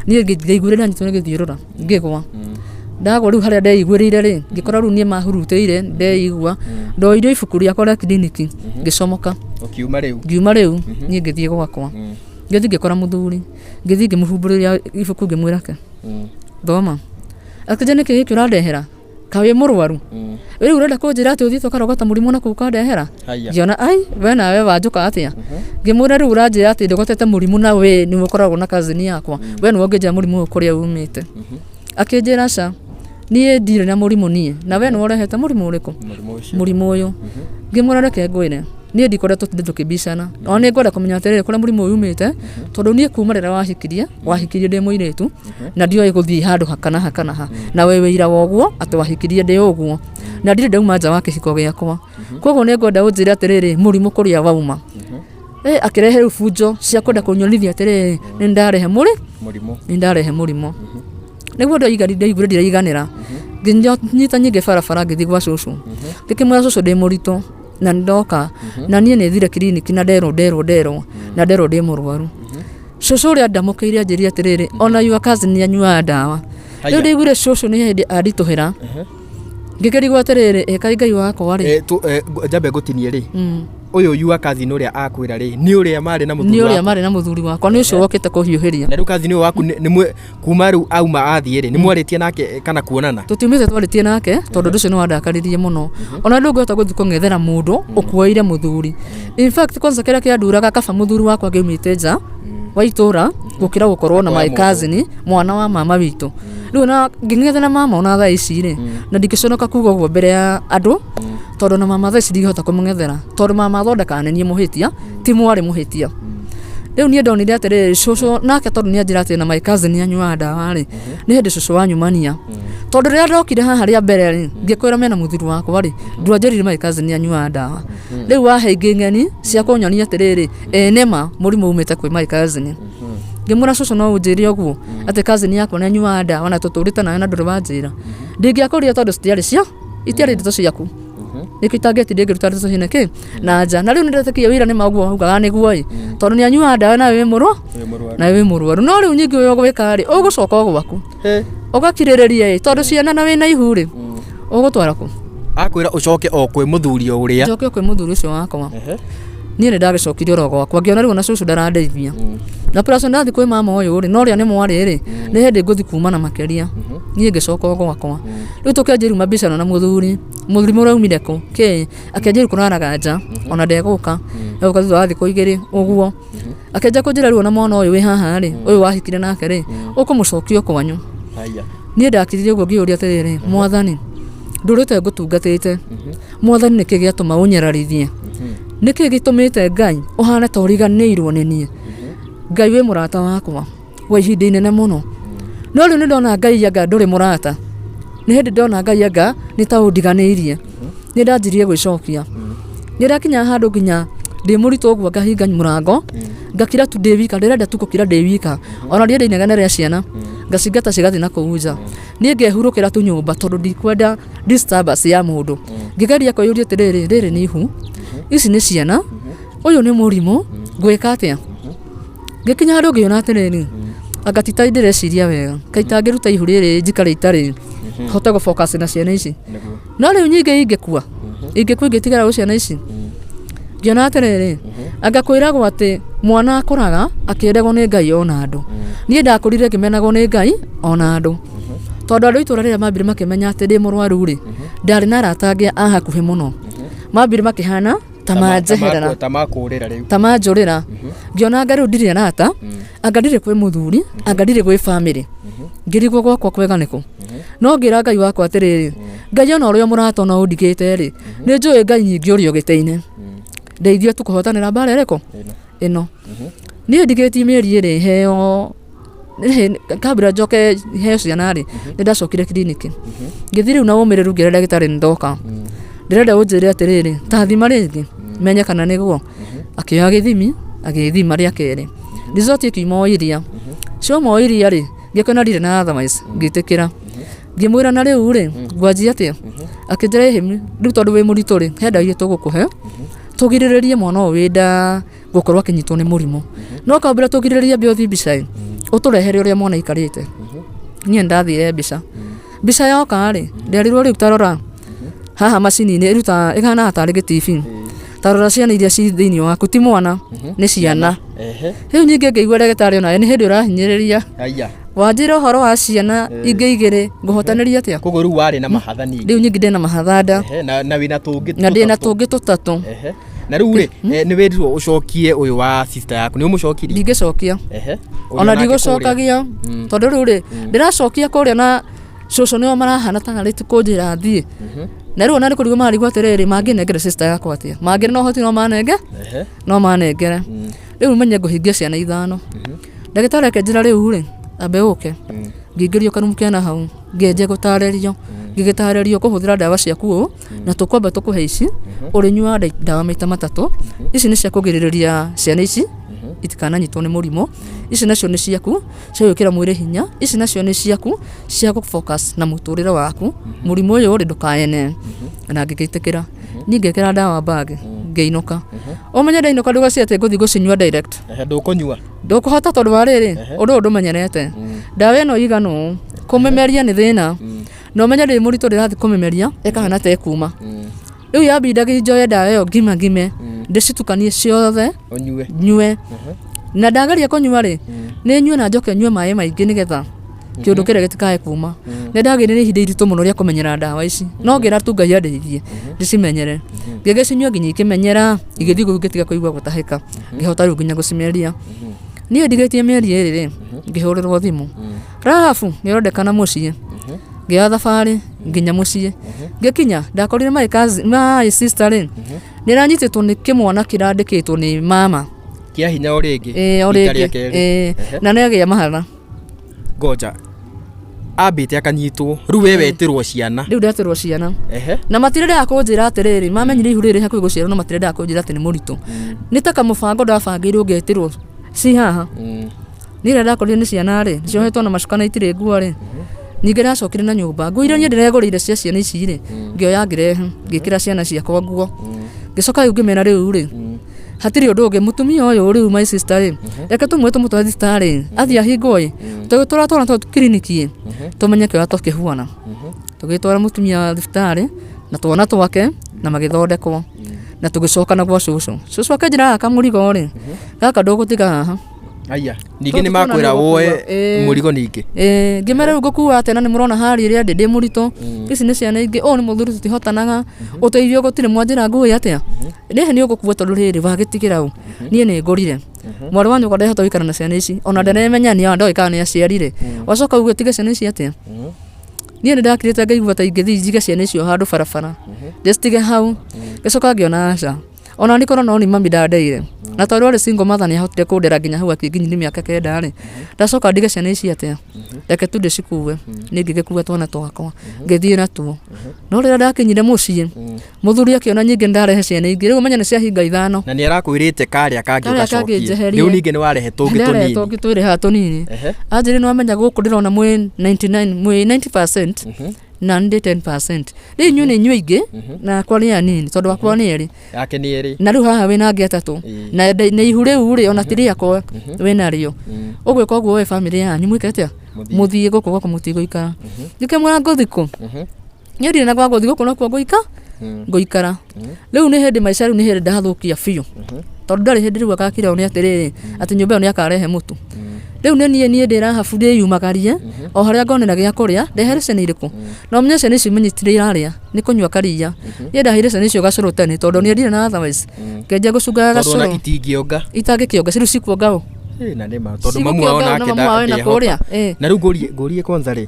Niĩ ngĩiguĩra ndanyitwo nĩ gĩthiũrũra ngĩgwa, ndagwa rĩu harĩa ndeiguĩrĩire rĩ, ngĩkora rĩu niĩ mahurutĩire ndeigua, ndoire ibuku rĩakwa rĩa kiriniki ngĩcomoka. Ũkiuma rĩu? Ngiuma rĩu. Niĩ ngĩthiĩ gwakwa, ngĩthiĩ ngĩkora mũthuri, ngĩthiĩ ngĩmũhumbũrĩria ibuku, ngĩmwĩra ke thoma, akĩnjĩra nĩkĩ gĩkĩ ũrandehera, ka wĩ mũrwaru rĩu ũrenda kũnjĩra atĩ ũthiĩte ũkarogota mũrimũ na kũu ũkandehera? Haiya. Ngĩona ai we nawe wanjũka atĩa, ngĩmwĩra rĩu ũranjĩra atĩ ndogotete mũrimũ na we nĩwe ũkoragwo na cousin yakwa, we nĩwe ũngĩnjĩra mũrimũ ũyũ kũrĩa umĩte. Akĩnjĩra aca, niĩ ndirĩ na mũrimũ niĩ, na we nĩwe ũrehete mũrimũ ũrĩkũ? Mũrimũ ũcio. Mũrimũ ũyũ. Ngĩmwĩra reke ngwĩre, niĩ ndikoretwo tũtinde tũkĩbicana, ona nĩ ngwenda kũmenya atĩrĩrĩ kũrĩa mũrimũ ũyũ umĩte, tondũ niĩ kuma rĩrĩa wahikirie wahikirie ndĩ mũirĩtu na ndioĩ gũthiĩ handũ ha kana ha kana ha, na wĩ wĩira wa ũguo atĩ wahikirie ndĩ ũguo na ndirĩ ndauma nja wa kĩhiko gĩakwa, koguo nĩ ngwenda ũnjĩre atĩrĩrĩ mũrimũ kũrĩa wauma. Akĩrehe rĩu bunjo cia kwenda kũnyonithia atĩrĩrĩ nĩ ndarehe mũrĩ Mũrimũ. Nĩ ndarehe mũrimũ. Nĩguo ndaiguire ndiraiganĩra, ngĩnyita nyingĩ barabara ngĩthiĩ gwa cũcũ, ngĩkĩmwĩra cũcũ ndĩ mũritũ na nĩ ndoka na niĩ nĩ thire kiriniki na nderwo nderwo nderwo na nderwo ndĩ mũrwaru. Cũcũ ũrĩa ndamũkĩire anjĩrire atĩrĩrĩ ona your cousin nĩ anyuaga ndawa. Haiya. Rĩu ndaiguire cũcũ nĩ hĩndĩ anditũhĩra, ngĩkĩrigwo atĩrĩrĩ ĩkai Ngai wakwa rĩ. Njambe ngũtinie rĩ, ũyũ your cousin ũrĩa akwĩra rĩ, nĩ ũrĩa marĩ na mũthuri Nĩ ũrĩa waku? marĩ na mũthuri wakwa, nĩ ũcio wokĩte kũhiũhĩria. Na rĩu cousin ũyũ waku kuma rĩu auma athiĩ rĩ, nĩ mwarĩtie nake kana kuonana? Tũtiumĩte twarĩtie nake, tondũ ũndũ ũcio nĩ wandakaririe mũno. Ona ndũngĩhota gũthiĩ kũng'ethera mũndũ ũkuoire mũthuri. In fact kwanza kĩrĩa kĩanduraga, kaba mũthuri wakwa angĩaumĩte nja wa itũra gũkĩra gũkorwo na Kuoya my mũndũ. cousin, mwana wa mama witũ. Rĩu ona ngĩng'ethera mama ona thaa ici rĩ, na ndingĩconoka kuga ũguo mbere ya andũ, tondũ na mama thaa ici ndingĩhota kũmũng'ethera, tondũ mama athondekaga nĩ niĩ mũhĩtia, ti mwarĩ mũhĩtia. Rĩu niĩ ndonire atĩrĩrĩ cũcũ nake tondũ nĩ anjĩra atĩ na my cousin nĩ anyuaga ndawa rĩ, nĩ hĩndĩ cũcũ wanyumania, tondũ rĩrĩa ndokire haha rĩa mbere rĩ, ngĩkwĩra mena mũthuri wakwa rĩ, ndwanjĩrire my cousin nĩ anyuaga ndawa. Rĩu wahe ingĩ ng'eni cia kũnyonia atĩrĩrĩ ĩ nĩma mũrimũ umĩte kwĩ my cousin. Ngĩmwĩra cũcũ no ũnjĩre ũguo atĩ cousin yakwa nĩ anyuaga ndawa na tũtũrĩte nawe na ndũrĩ wanjĩra. Ndingĩakũrire tondũ citiarĩ cia itiarĩ ndeto ciaku. Nĩkĩo itangĩetire ngĩruta ndeto ciĩ nĩkĩ na nja. Na rĩu nĩ ndetĩkirie wĩira nĩ ma ũguo augaga nĩguo ĩ tondũ nĩ anyuaga ndawa nawe wĩ mũrũ nawe wĩ mũrwaru. No rĩu nyingĩ ũrĩa ũgwĩka rĩ ũgũcoka o gwaku ũgakirĩrĩria ĩ tondũ ciana na wĩna ihu rĩ ũgũtwara kũ? Akwĩra ũcoke o kwĩ mũthuri o ũrĩa. Njoke o kwĩ mũthuri ũcio wakwa. Niĩ nĩ ndagĩcokire oro gwakwa ngĩona rĩu ona cũcũ ndarandeithia. Na plus ndathiĩ kwĩ mama ũyũ rĩ, na ũrĩa nĩ mwarĩ rĩ, nĩ hĩndĩ ngũthiĩ kumana makĩria. Niĩ ngĩcoka o gwakwa. Rĩu tũkĩanjia rĩu mabicano na mũthuri, mũrimũ ũraumire kũ, kĩ, akĩanjia rĩu kũraraga nja, ona ndegũka, egũka thutha wa thikũ igĩrĩ ũguo. Akĩanjia kũnjĩra rĩu ona mwana ũyũ wĩ haha rĩ, ũyũ wahikire nake rĩ, ũkũmũcokia o kwanyu. Niĩ ndakirire ũguo ngĩyũria atĩrĩrĩ, mwathani, ndũrĩte ngũtungatĩte, mwathani nĩkĩ gĩatũma ũnyararithie? Nĩkĩ gĩtũmĩte Ngai ũhane ta ũriganĩirwo nĩ niĩ? Ngai wĩ mũrata wakwa wa ihinda inene mũno. No rĩu nĩ ndona Ngai anga ndũrĩ mũrata. Nĩ hĩndĩ ndona Ngai anga nĩ ta ũndiganĩirie. Nĩ ndanjirie gwĩcokia. Nĩ ndakinya handũ nginya ndĩ mũritũ ũguo ngahinga mũrango, ngakira tu ndĩ wika, ndĩrenda tu gũkira ndĩ wika. Ona ndienda inegene rĩa ciana, ngacingata cigathiĩ na kũu nja. Niĩ ngehurũkĩra tu nyũmba tondũ ndikwenda disturbance ya mũndũ. Ngĩgeria kwĩyũria atĩrĩrĩ, rĩrĩ nĩ ihu, ici nĩ ciana, ũyũ nĩ mũrimũ, ngwĩka atĩa? Ngĩkinya handũ ngĩona atĩrĩrĩ, anga ti ta ndĩreciria wega, kaĩ itangĩruta ihu rĩrĩ njikare itarĩ, hote gũ focus na ciana ici. No rĩu nyingĩ ingĩkua, ingĩkua ingĩtigara gũ ciana ici? Ngĩona atĩrĩrĩ, anga kwĩragwo atĩ mwana akũraga akĩendagwo nĩ Ngai ona andũ. Niĩ ndakũrire ngĩmenagwo nĩ Ngai ona andũ. Tondũ andũ a itũra rĩrĩa mambire makĩmenya atĩ ndĩ mũrwaru rĩ, ndarĩ na arata angĩ a hakuhĩ mũno. Mambire makĩhana ta manjeherera. Ta makũrĩra rĩu. Ta manjũrĩra. Ngĩona anga rĩu ndirĩ arata, anga ndirĩ kwĩ mũthuri, anga ndirĩ gwĩ bamĩrĩ. Ngĩrigwo gwakwa kwega nĩkũ. No ngĩra Ngai wakwa atĩrĩrĩ, Ngai ona ũrĩa mũrata ona ũndigĩte rĩ, nĩ njũĩ Ngai nyingĩ ũrĩ o gĩtĩ-inĩ. Ndeithia tu kũhotanĩra mbara ĩrĩkũ? Ĩno. Niĩ ndigĩtie mĩeri ĩrĩ heo kabla njoke heo ciana rĩ, nĩ ndacokire kiriniki. Ngĩthiĩ rĩu na ũmĩrĩru ngĩra ndagĩtarĩ nĩ ndoka. Ndĩrenda ũnjĩre atĩrĩrĩ, ta thima rĩngĩ, menye kana nĩguo. Akĩoya gĩthimi, agĩthima rĩa kerĩ. Result ĩkiuma o iria. Ciauma o iria rĩ, ngĩkona ndirĩ na otherwise, ngĩtĩkĩra. Ngĩmwĩra na rĩu rĩ, ngwanjia atĩa? Akĩnjĩra ĩhĩ, rĩu tondũ wĩ mũritũ rĩ, he ndawa iria tũgũkũhe, tũgirĩrĩrie mwana ũyũ wĩ nda gũkorwo akĩnyitwo nĩ mũrimũ. No kambĩra tũgirĩrĩrie ambe ũthiĩ mbica ĩ, ũtũrehere ũrĩa mwana aikarĩte. Niĩ nĩndathire mbica. Mbica yoka rĩ, nderirwo rĩu ta rora haha macini-inĩ ĩrutaga ĩhanaga tarĩ gĩtibi. Ta rora ciana iria ci thĩinĩ waku ti mwana nĩ ciana. Rĩu ningĩ ngĩigua ndagĩtarĩ onawe nĩ hĩndĩ ũrahinyĩrĩria. Haiya. Wanjĩra ũhoro wa ciana ingĩ igĩrĩ ngũhotanĩria atĩa? Koguo rĩu warĩ na mahatha ningĩ. Rĩu ningĩ ndĩna mahatha nda. Ehe, na wĩna tũngĩ Na ndĩna tũngĩ tũtatũ. Ehe. Na rĩu rĩ, nĩ wĩrirwo ũcokie ũyũ wa sister yaku, nĩ ũmũcokirie? Ndingĩcokia. Ehe. Ũrĩa Ona nake kũrĩa. ndigũcokagia tondũ rĩu rĩ ndĩracokia kũrĩa na cũcũ nĩo marahana tarĩ ti kũnjĩra thiĩ. Na rĩu ona nĩ kũrigwo mararigwo atĩrĩrĩ mangĩnengera sister yakwa atĩa? Mangĩrĩ na ũhoti no manenge? No manengere. Rĩu menye ngũhingia ciana ithano. Ndagĩtarĩ akĩnjĩra rĩu rĩ ambe ũke. Ngĩingĩrio karumu kena hau ngĩanjia gũtarĩrio. Ngĩgĩtarĩrio kũhũthĩra ndawa ciaku ũũ na tũkwamba tũkũhe ici ũrĩnyuaga ndawa maita matatũ. Ici nĩ cia kũgirĩrĩria ciana ici itikananyitwo nĩ mũrimũ. Ici nacio nĩ ciaku cia gwĩkĩra mwĩrĩ hinya. Ici nacio nĩ ciaku cia gũ focus na mũtũrĩre waku. Mũrimũ ũyũ rĩ ndũkaene. Na ngĩgĩtĩkĩra. Niĩ ngĩkĩra ndawa bag ngĩinũka. Ũmenye ndainũka ndũgecirie atĩ ngũthiĩ gũcinyua direct. Ehe, ndũkũnyua. Ndũkũhota tondũ wa rĩrĩ, ũndũ ũyũ ndũmenyerete. Ndawa ĩno ĩigana ũũ, kũmĩmeria nĩ thĩna. Na ũmenye ndĩ mũritũ ndĩrathiĩ kũmĩmeria, ĩkahana ta ĩkuma. Rĩu yambindagia njoye ndawa ĩyo ngima ngime, ndĩcitukanie ciothe, Ũnyue. nyue. Na ndageria kũnyua rĩ, nĩ nyue na njoke nyue maĩ maingĩ nĩgetha kĩũndũ kĩrĩa gĩtikae kuma. Nĩ ndagĩire na ihinda iritũ mũno rĩa kũmenyera ndawa ici. No ngĩra tu Ngai andeithie ndĩcimenyere. Ngĩgĩcinyua nginya ikĩmenyera, igĩthiĩ ũguo ngĩtiga kũigua gũtahĩka. Ngĩhota rĩu nginya gũcimeria. Niĩ ndigĩtie mĩeri ĩrĩ rĩ, ngĩhũrĩrwo thimũ. Rahabu nĩ ũrendekana mũciĩ. Ngĩoya thabarĩ nginya mũciĩ. Ngĩkinya ndakorire my cousin, my sister rĩ, nĩ aranyitĩtwo nĩ kĩmwana kĩrandĩkĩtwo nĩ mama. Kĩa hinya o rĩngĩ. Ĩĩ o Rita rĩa rĩngĩ. kerĩ. Ĩĩ na nĩ agĩa mahatha. Ngoja ambĩte akanyitwo rĩu we wetĩrwo ciana. Rĩu ndetĩrwo ciana. Ehe. Na matirendaga kũnjĩra atĩrĩrĩ, mamenyire ihu rĩrĩ hakuhĩ gũciarwo no matirendaga kũnjĩra atĩ nĩ mũritũ. Nĩ ta kamũbango ndabangĩirwo ngetĩrwo ci haha. Niĩ rĩrĩa ndakorire nĩ ciana rĩ, ciohetwo na macuka na itirĩ nguo rĩ, ningĩ ndacokire na nyũmba nguo iria niĩ ndĩregũrĩire cia ciana ici rĩ, ngĩoya ngĩrehe ngĩkĩra ciana ciakwa nguo. Ngĩcoka rĩu ngĩmera rĩu rĩ, hatirĩ ũndũ ũngĩ mũtumia ũyũ rĩu my sister rĩ, reke tũmwe tũmũtware thibitarĩ athiĩ ahingwo ĩ, tũgĩtwara twana tũtũ kiriniki ĩ, tũmenye kĩrĩa tũkĩhuana. Tũgĩtwara mũtumia thibitarĩ na twana twake na magĩthondekwo na tũgĩcoka na gwa cũcũ. Cũcũ akĩnjĩra gaka kamũrigo rĩ, gaka ndũgũtiga haha. Aya, ningĩ nĩ makwĩra woe mũrigo ningĩ. Ĩĩ, ngĩmera rĩu ngũkua atĩa na nĩ mũrona harĩa ĩrĩa ndĩ ndĩ mũritũ, ici nĩ ciana ingĩ, ũyũ nĩ mũthuri tũtihotanaga, ũteithio gũtirĩ mwanjĩra ngue atĩa? Rĩrĩ nĩ ũgũkua tondũ rĩrĩ wagĩtigĩra ũ? Niĩ nĩ ngũrire. Mwarĩ wa nyũkwa ndehota gũikara na ciana ici, ona ndaremenya nĩ ndoĩ kana nĩ aciarire. Wacoka uge ũtige ciana ici atĩa? Niĩ nĩ ndakirĩte ngaigua ta ingĩthiĩ njige ciana icio handũ barabara, ndĩcitige hau, ngĩcoka ngĩona aca. Ona niĩ korwo no nĩ mami ndandeire na tondũ arĩ single mother nĩ ahotire kũndera nginya hau akĩnginyia mĩaka kenda rĩ, ndacoka ndige ciana ici atĩa? Reke tu ndĩcikue. Niĩ ngĩgĩkua twana twakwa ngĩthiĩ natuo. No rĩrĩa ndakinyire mũciĩ, mũthuri akĩona nyingĩ nĩ ndarehe ciana ingĩ, rĩu ũmenye nĩ ciahinga ithano. Na nĩ arakwĩrĩte karĩa kangĩ Karĩa kangĩ ũgacokie. njeherie. Rĩu ningĩ nĩ warehe tũngĩ Ndarehe tũnini. tũngĩ twĩrĩ haha tũnini. Anjĩrire nĩ wamenya gũkũ ndĩrona mwĩ 99, mwĩ 90% na nĩ ndĩ 10%. Rĩu inyuĩ nĩ inyuĩ aingĩ na akwa nĩ anini tondũ akwa nĩ erĩ. Yake nĩ erĩ. Na rĩu haha wĩna angĩ atatũ. Na nĩ ihu rĩu rĩ ona ti rĩakwa wĩna rĩo. Ũgwĩka ũguo we bamĩrĩ yanyu mwĩke atĩa? Mũthiĩ gũkũ gwakwa mũtigũikara. Ngĩkĩmwĩra ngũthiĩ kũ? Niĩ ndirĩ na gwa gũthiĩ gũkũ nokuo ngũika ngũikara. Rĩu nĩ hĩndĩ maica rĩu nĩ hĩndĩ ndathũkia biũ. Tondũ ndarĩ hĩndĩ rĩu agakira ũũ nĩ atĩrĩrĩ atĩ nyũmba ĩyo nĩ akarehe mũtu. Rĩu nĩ niĩ niĩ ndĩ Rahabu ndĩyumagarie o harĩa ngonera gĩa kũrĩa ndehere ciana irĩkũ. Na ũmenye ciana ici menye itirĩ irarĩa nĩ kũnyua karia. Niĩ ndaheire ciana icio gacũrũ tene tondũ niĩ ndirĩ na otherwise. Ngĩanjia gũcungaga Tondũ ona gacũrũ itingĩonga. itangĩkĩonga rĩu cikuonga ũ? Ĩ, na nĩ ma tondũ mamu wao Cigũkĩonga ũ na nake mamu wao ena ndehota. kũrĩa? Ĩ. Na rĩu ngũrie ngũrie kwanza rĩ,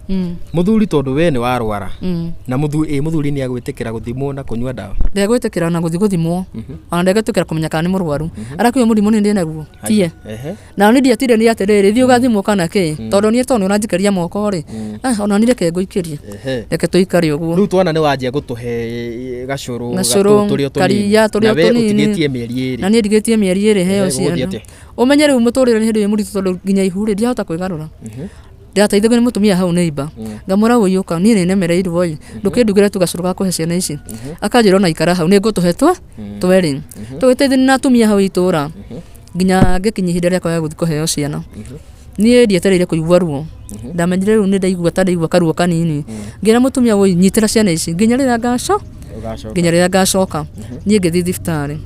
mũthuri tondũ we nĩ warwara na mũthuri ĩ mũthuri nĩ agwĩtĩkĩra gũthimwo na kũnyua ndawa. Ndegwĩtĩkĩra ona gũthiĩ gũthimwo ona ndegwĩtĩkĩra kũmenya kana nĩ mũrwaru. Arakiuga mũrimũ nĩ ndĩ naguo tiye. Na niĩ ndiatire nĩ atĩrĩrĩ thiĩ ũgathimwo kana kĩ tondũ niĩ tondũ nĩ ũranjikĩria moko rĩ, ona niĩ reke ngũikĩrie. Reke tũikare ũguo. Rĩu twana nĩ wanjia gũtũhe gacũrũ Gacũrũ, tũrĩ o tũnini. karia, tũrĩ o Na we tũnini. ũtigĩtie mĩeri ĩrĩ. Na niĩ ndigĩtie mĩeri ĩrĩ heo Ehe, gũgũthiĩ ciana. atĩa? Ũmenye rĩu mũtũrĩre nĩ hĩndĩ wĩ mũritũ tondũ nginya ihu rĩ ndiahota kwĩgarũra. Ndateithagio nĩ mũtumia hau neighbor. Ngamwĩra wũi ũka niĩ nĩ nemereirwo ĩ, ndũkĩndugĩre tu gacũrũ ga kũhe ciana ici. Akanjĩra ona ikara hau nĩ ngũtũhe twe twerĩ. Tũgĩteithania na atumia hau itũra nginya ngĩkinyia ihinda rĩakwa rĩa gũthiĩ kũheo ciana. Niĩ ndietereire kũigua ruo. Ndamenyire rĩu nĩ ndaigua ta ndaigua karuo kanini. Ngĩra mũtumia wũi nyitĩra ciana ici nginya rĩrĩa ngacoka nginya rĩrĩa ngacoka. Niĩ ngĩthiĩ thibitarĩ.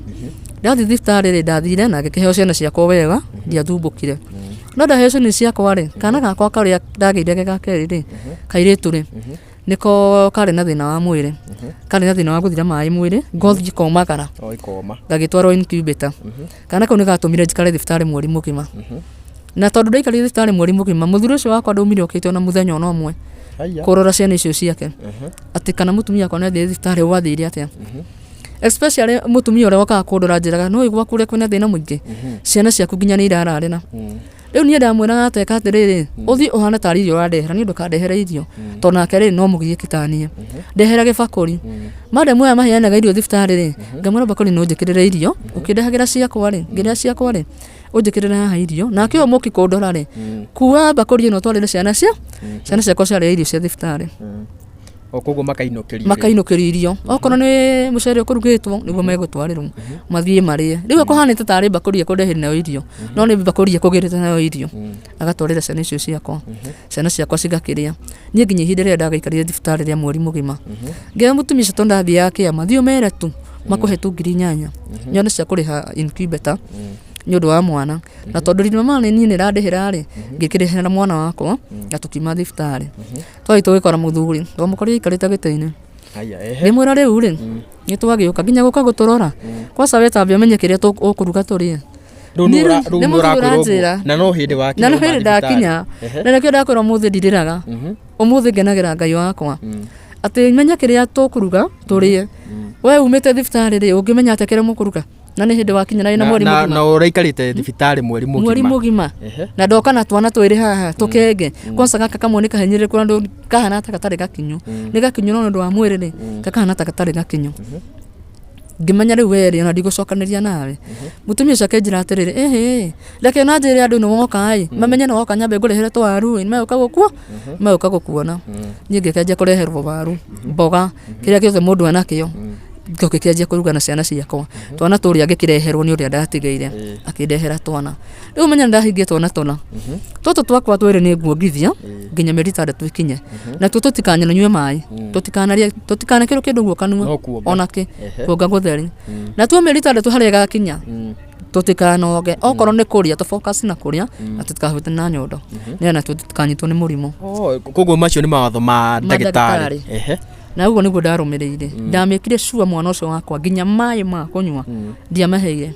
Ndathiĩ thibitarĩ rĩ, ndathire na ngĩkĩheo ciana ciakwa wega, ndiathumbũkire. No ndaheo ciana ici ciakwa rĩ, kana gakwa karĩa ndagĩire ge ga kerĩ rĩ, kairĩtu rĩ, nĩko karĩ na thĩna wa mwĩrĩ. Karĩ na thĩna wa gũthira maĩ mwĩrĩ, ngothi ĩkomagara. O ĩkoma. Gagĩtwarwo incubator. Kana kau nĩ gatũmire njikare thibitarĩ mweri mũgima. Na tondũ ndaikarire thibitarĩ mweri mũgima, mũthuri ũcio wakwa ndaumire okĩte ona mũthenya ona ũmwe kũrora ciana icio ciake. Atĩ kana mũtumia wakwa nĩ athire thibitarĩ gwathire atĩa. Especially mũtumia ũrĩa wokaga kũndora anjĩraga nĩ ũĩ gwaku ũrĩa kwĩna thĩna mũingĩ, ciana ciaku nginya nĩ irararĩra. Rĩu niĩ ndamwĩraga ateka atĩrĩrĩ, ũthiĩ ũhane tarĩ irio ũrandehera, niĩ ndũkandehere irio, tondũ nake rĩ no mũgiĩki taniĩ. Ndehera gĩbakũri. Madam aya maheanaga irio thibitarĩ rĩ, ngamwĩra bakũri no ũnjĩkĩrĩre irio, ũkĩndehagĩra ciakwa rĩ, ngĩrĩa ciakwa rĩ, ũnjĩkĩrĩre haha irio, nake ũyũ mũki kũndora rĩ, kua mbakũri ĩno ũtwarĩre ciana cia, ciana ciakwa ciarĩa irio cia thibitarĩ. O koguo makainũkĩrio. Makainũkĩrio irio. Okorwo nĩ mũcere ũkũrugĩtwo nĩguo megũtwarĩrwo mathiĩ marĩe. Rĩu kũhanĩte tarĩ mbakũri ekũndehire nayo irio, no nĩ mbakũri ekũgĩrĩte nayo irio agatwarĩra ciana icio ciakwa. Ciana ciakwa cigakĩrĩa. Niĩ nginya ihinda rĩrĩa ndagĩikarire thibitarĩ rĩa mweri mũgima, ngĩra mũtumia ũcio tondũ ndathiaga kĩama, thiĩ ũmere tu makũhe tu ngiri inyanya nyone cia kũrĩha incubator nĩ ũndũ wa mwana. Na tondũ riri mama niĩ nĩ ĩrandĩhĩra rĩ, ngĩkĩrĩhĩra mwana wakwa na tũkiuma thibitarĩ. Twathiĩ tũgĩkora mũthuri, twamũkorire aikarĩte gĩtĩ-inĩ. Haya, ehe. Ngĩmwĩra rĩu rĩ, nĩ twagĩũka nginya gũka gũtũrora. Kwanza we tambe ũmenye kĩrĩa ũkũruga tũrĩe. Rĩu Niĩ nĩ ũra- rĩu rĩu nĩ nĩ mũthuri ũrakwĩrwo ũguo. ũranjĩra. Na no hĩndĩ wakinya Na no uma hĩndĩ thibitarĩ. ndakinya. Ehe. Na nĩkĩo ndakwĩra ũmũthĩ ndirĩraga. Ũmũthĩ ngenagĩra Ngai wakwa. Atĩ menye kĩrĩa tũkũruga tũrĩe. We umĩte thibitarĩ rĩ, ũngĩmenya atĩa kĩrĩa mũkũruga? Na nĩ hĩndĩ wakinya na wĩna mweri Na mũgima. na ũraikarĩte thibitarĩ mweri mũgima. Mweri mũgima. Ehe. Na ndoka na twana twĩrĩ haha tũkenge. Kwanza gaka kamwe nĩ kahinyĩrĩrĩku na ndũ kahana ta gatarĩ gakinyu. Nĩ gakinyu no nĩ ũndũ wa mwĩrĩ rĩ, gakahana ta gatarĩ gakinyu. Ngĩmenya rĩu werĩ ona ndigũcokanĩria nawe. Mũtumia ũcio akĩnjĩra atĩrĩrĩ, ĩhĩ, reke ona njĩre andũ nĩ woka ĩ, mamenye nĩ woka nyambe ngũrehere twaru ĩ, nĩmegũka gũkuo, megũka gũkuona. Niĩ ngĩkĩanjia kũreherwo waru, mboga, kĩrĩa gĩothe mũndũ enakĩo, ngĩkĩanjia kũruga na ciana ciakwa. Twana tũrĩa ngĩkĩreherwo nĩ ũrĩa ndatigĩire, akĩndehera twana. Rĩu ũmenye nĩ ndahingia twana tũna. Tũtũ twakwa twĩrĩ nĩ nguongithia nginya mĩeri ĩtandatũ ĩkinye. Natuo tũtikananyue maĩ, tũtikanarĩe, tũtikanekĩrwo kĩndũ guo kanua No kuonga. ona kĩ, kuonga gũtheri. Natuo mĩeri ĩtandatũ harĩa ĩgakinya, tũtikanonge. Okorwo nĩ kũrĩa, tũ focus na kũrĩa na tũtikahutanie na nyondo. Nĩgetha natuo tũtikanyitwo nĩ mũrimũ. Oh, koguo macio nĩ mawatho ma ndagĩtarĩ. ndagĩtarĩ. Na ũguo nĩguo ndarũmĩrĩire. Ndamĩkire sure mwana ũcio wakwa nginya maĩ ma kũnyua ndiamaheire.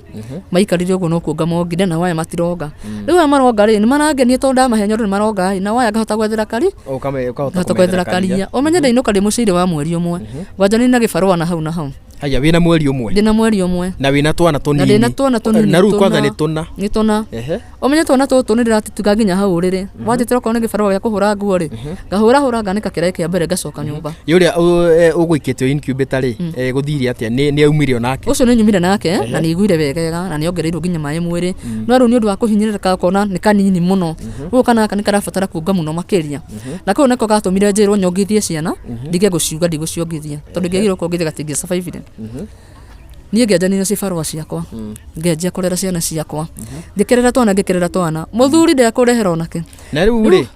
Maikarire ũguo no kuonga mongire na waya matironga. Rĩu aya maronga rĩ, nĩ marangenia tondũ ndamahe nyondo nĩ maronga ĩ, na waya ngahota gwethera kari Ũkahota ngahota gwethera karia. Ũmenye ndainũka ndĩ mũciĩ wa mweri ũmwe. Gwanja nĩ na gĩbarũa na hau na hau. Haya, wĩna mweri ũmwe. Ndĩna mweri ũmwe. Na wĩna twana tũnini. Na ndĩna twana tũnini. Na rĩu kwanza nĩ tũna. Nĩ tũna. Ũmenye twana tũtũ nĩ ndĩratũtiga nginya hau ũrĩrĩ. Wanjĩtĩra okorwo nĩ gĩbarũa gĩa kũhũra nguo rĩ, ngahũra hũra nganĩka kĩraĩ kĩa mbere ngacoka nyũmba. Ĩ ũrĩa ũgũikĩtio incubator rĩ, gũthire atĩa? Nĩ aumire onake? Ũcio nĩ nyumire nake na nĩ aiguire wegega na nĩ ongereirwo nginya maĩ mwĩrĩ. No rĩu nĩ ũndũ wa kũhinyĩrĩrĩka ũkona nĩ kanini mũno. Ũguo kana gaka nĩ karabatara kuonga mũno makĩria. Na kau nĩko gatũmire njĩrwo nyongithie ciana, ndige gũciuga ndigũciongithia. Tondũ ingĩagire kuongithia gatingĩ survive ire. Niĩ ngĩanjania na cibarũa ciakwa, ngĩanjia kũrera ciana ciakwa. Ngĩkĩrera twana ngĩkĩrera twana. Mũthuri ndekũrehera onake. Na rĩu rĩ,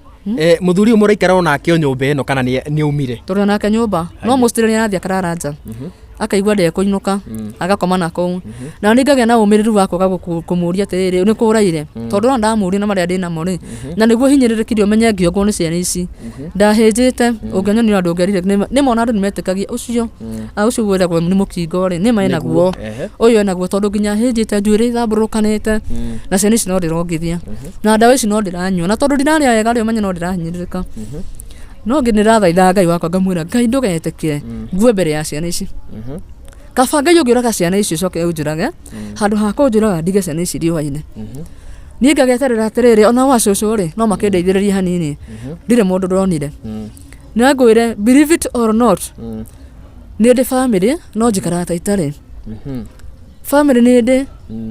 mũthuri ũyũ mũraikara onake o nyũmba ĩno kana nĩ aumire? Tũrĩ onake nyũmba, no mostly nĩ arathiĩ akarara nja. Akaigua ndekũinũka, agakoma na kũu. Na niĩ ngagĩa na ũmĩrĩru wa kwaga kũmũria atĩrĩrĩ, nĩ kũ ũraire? Tondũ ona ndamũria na marĩa ndĩnamo rĩ, na nĩguo hinyĩrĩrĩkire ũmenye ngĩongwo nĩ ciana ici. Ndahĩnjĩte, ũngĩanyonire ona ndũngĩerire, nĩma ona andũ nĩmetĩkagia ũcio, ũcio wĩragwo nĩ mũkingo rĩ, nĩma enaguo, ũyũ enaguo tondũ nginya hĩnjĩte njuĩrĩ ĩtambũrũkanĩte, na ciana ici no ndĩrongithia, na ndawa ici no ndĩranyua, na tondũ ndirarĩa wega rĩ, ũmenye no ndĩrahinyĩrĩrĩka. No nĩ ndĩrathaithaga Ngai wakwa ngamwĩra, Ngai ndũgetĩkĩre ngue mbere ya ciana ici. Kaba Ngai ũngĩũraga ciana ici ũcoke ũnjũrage, handũ ha kũnjũraga ndige ciana ici riũa-inĩ. Niĩ ngageterera atĩrĩrĩ, ona gwa cũcũ rĩ, no makĩndeithĩrĩrie hanini. Ndirĩ mũndũ ndonire. Na ngwĩre, believe it or not, nĩ ndĩ bamĩrĩ, no njikaraga ta itarĩ. Bamĩrĩ nĩ ndĩ,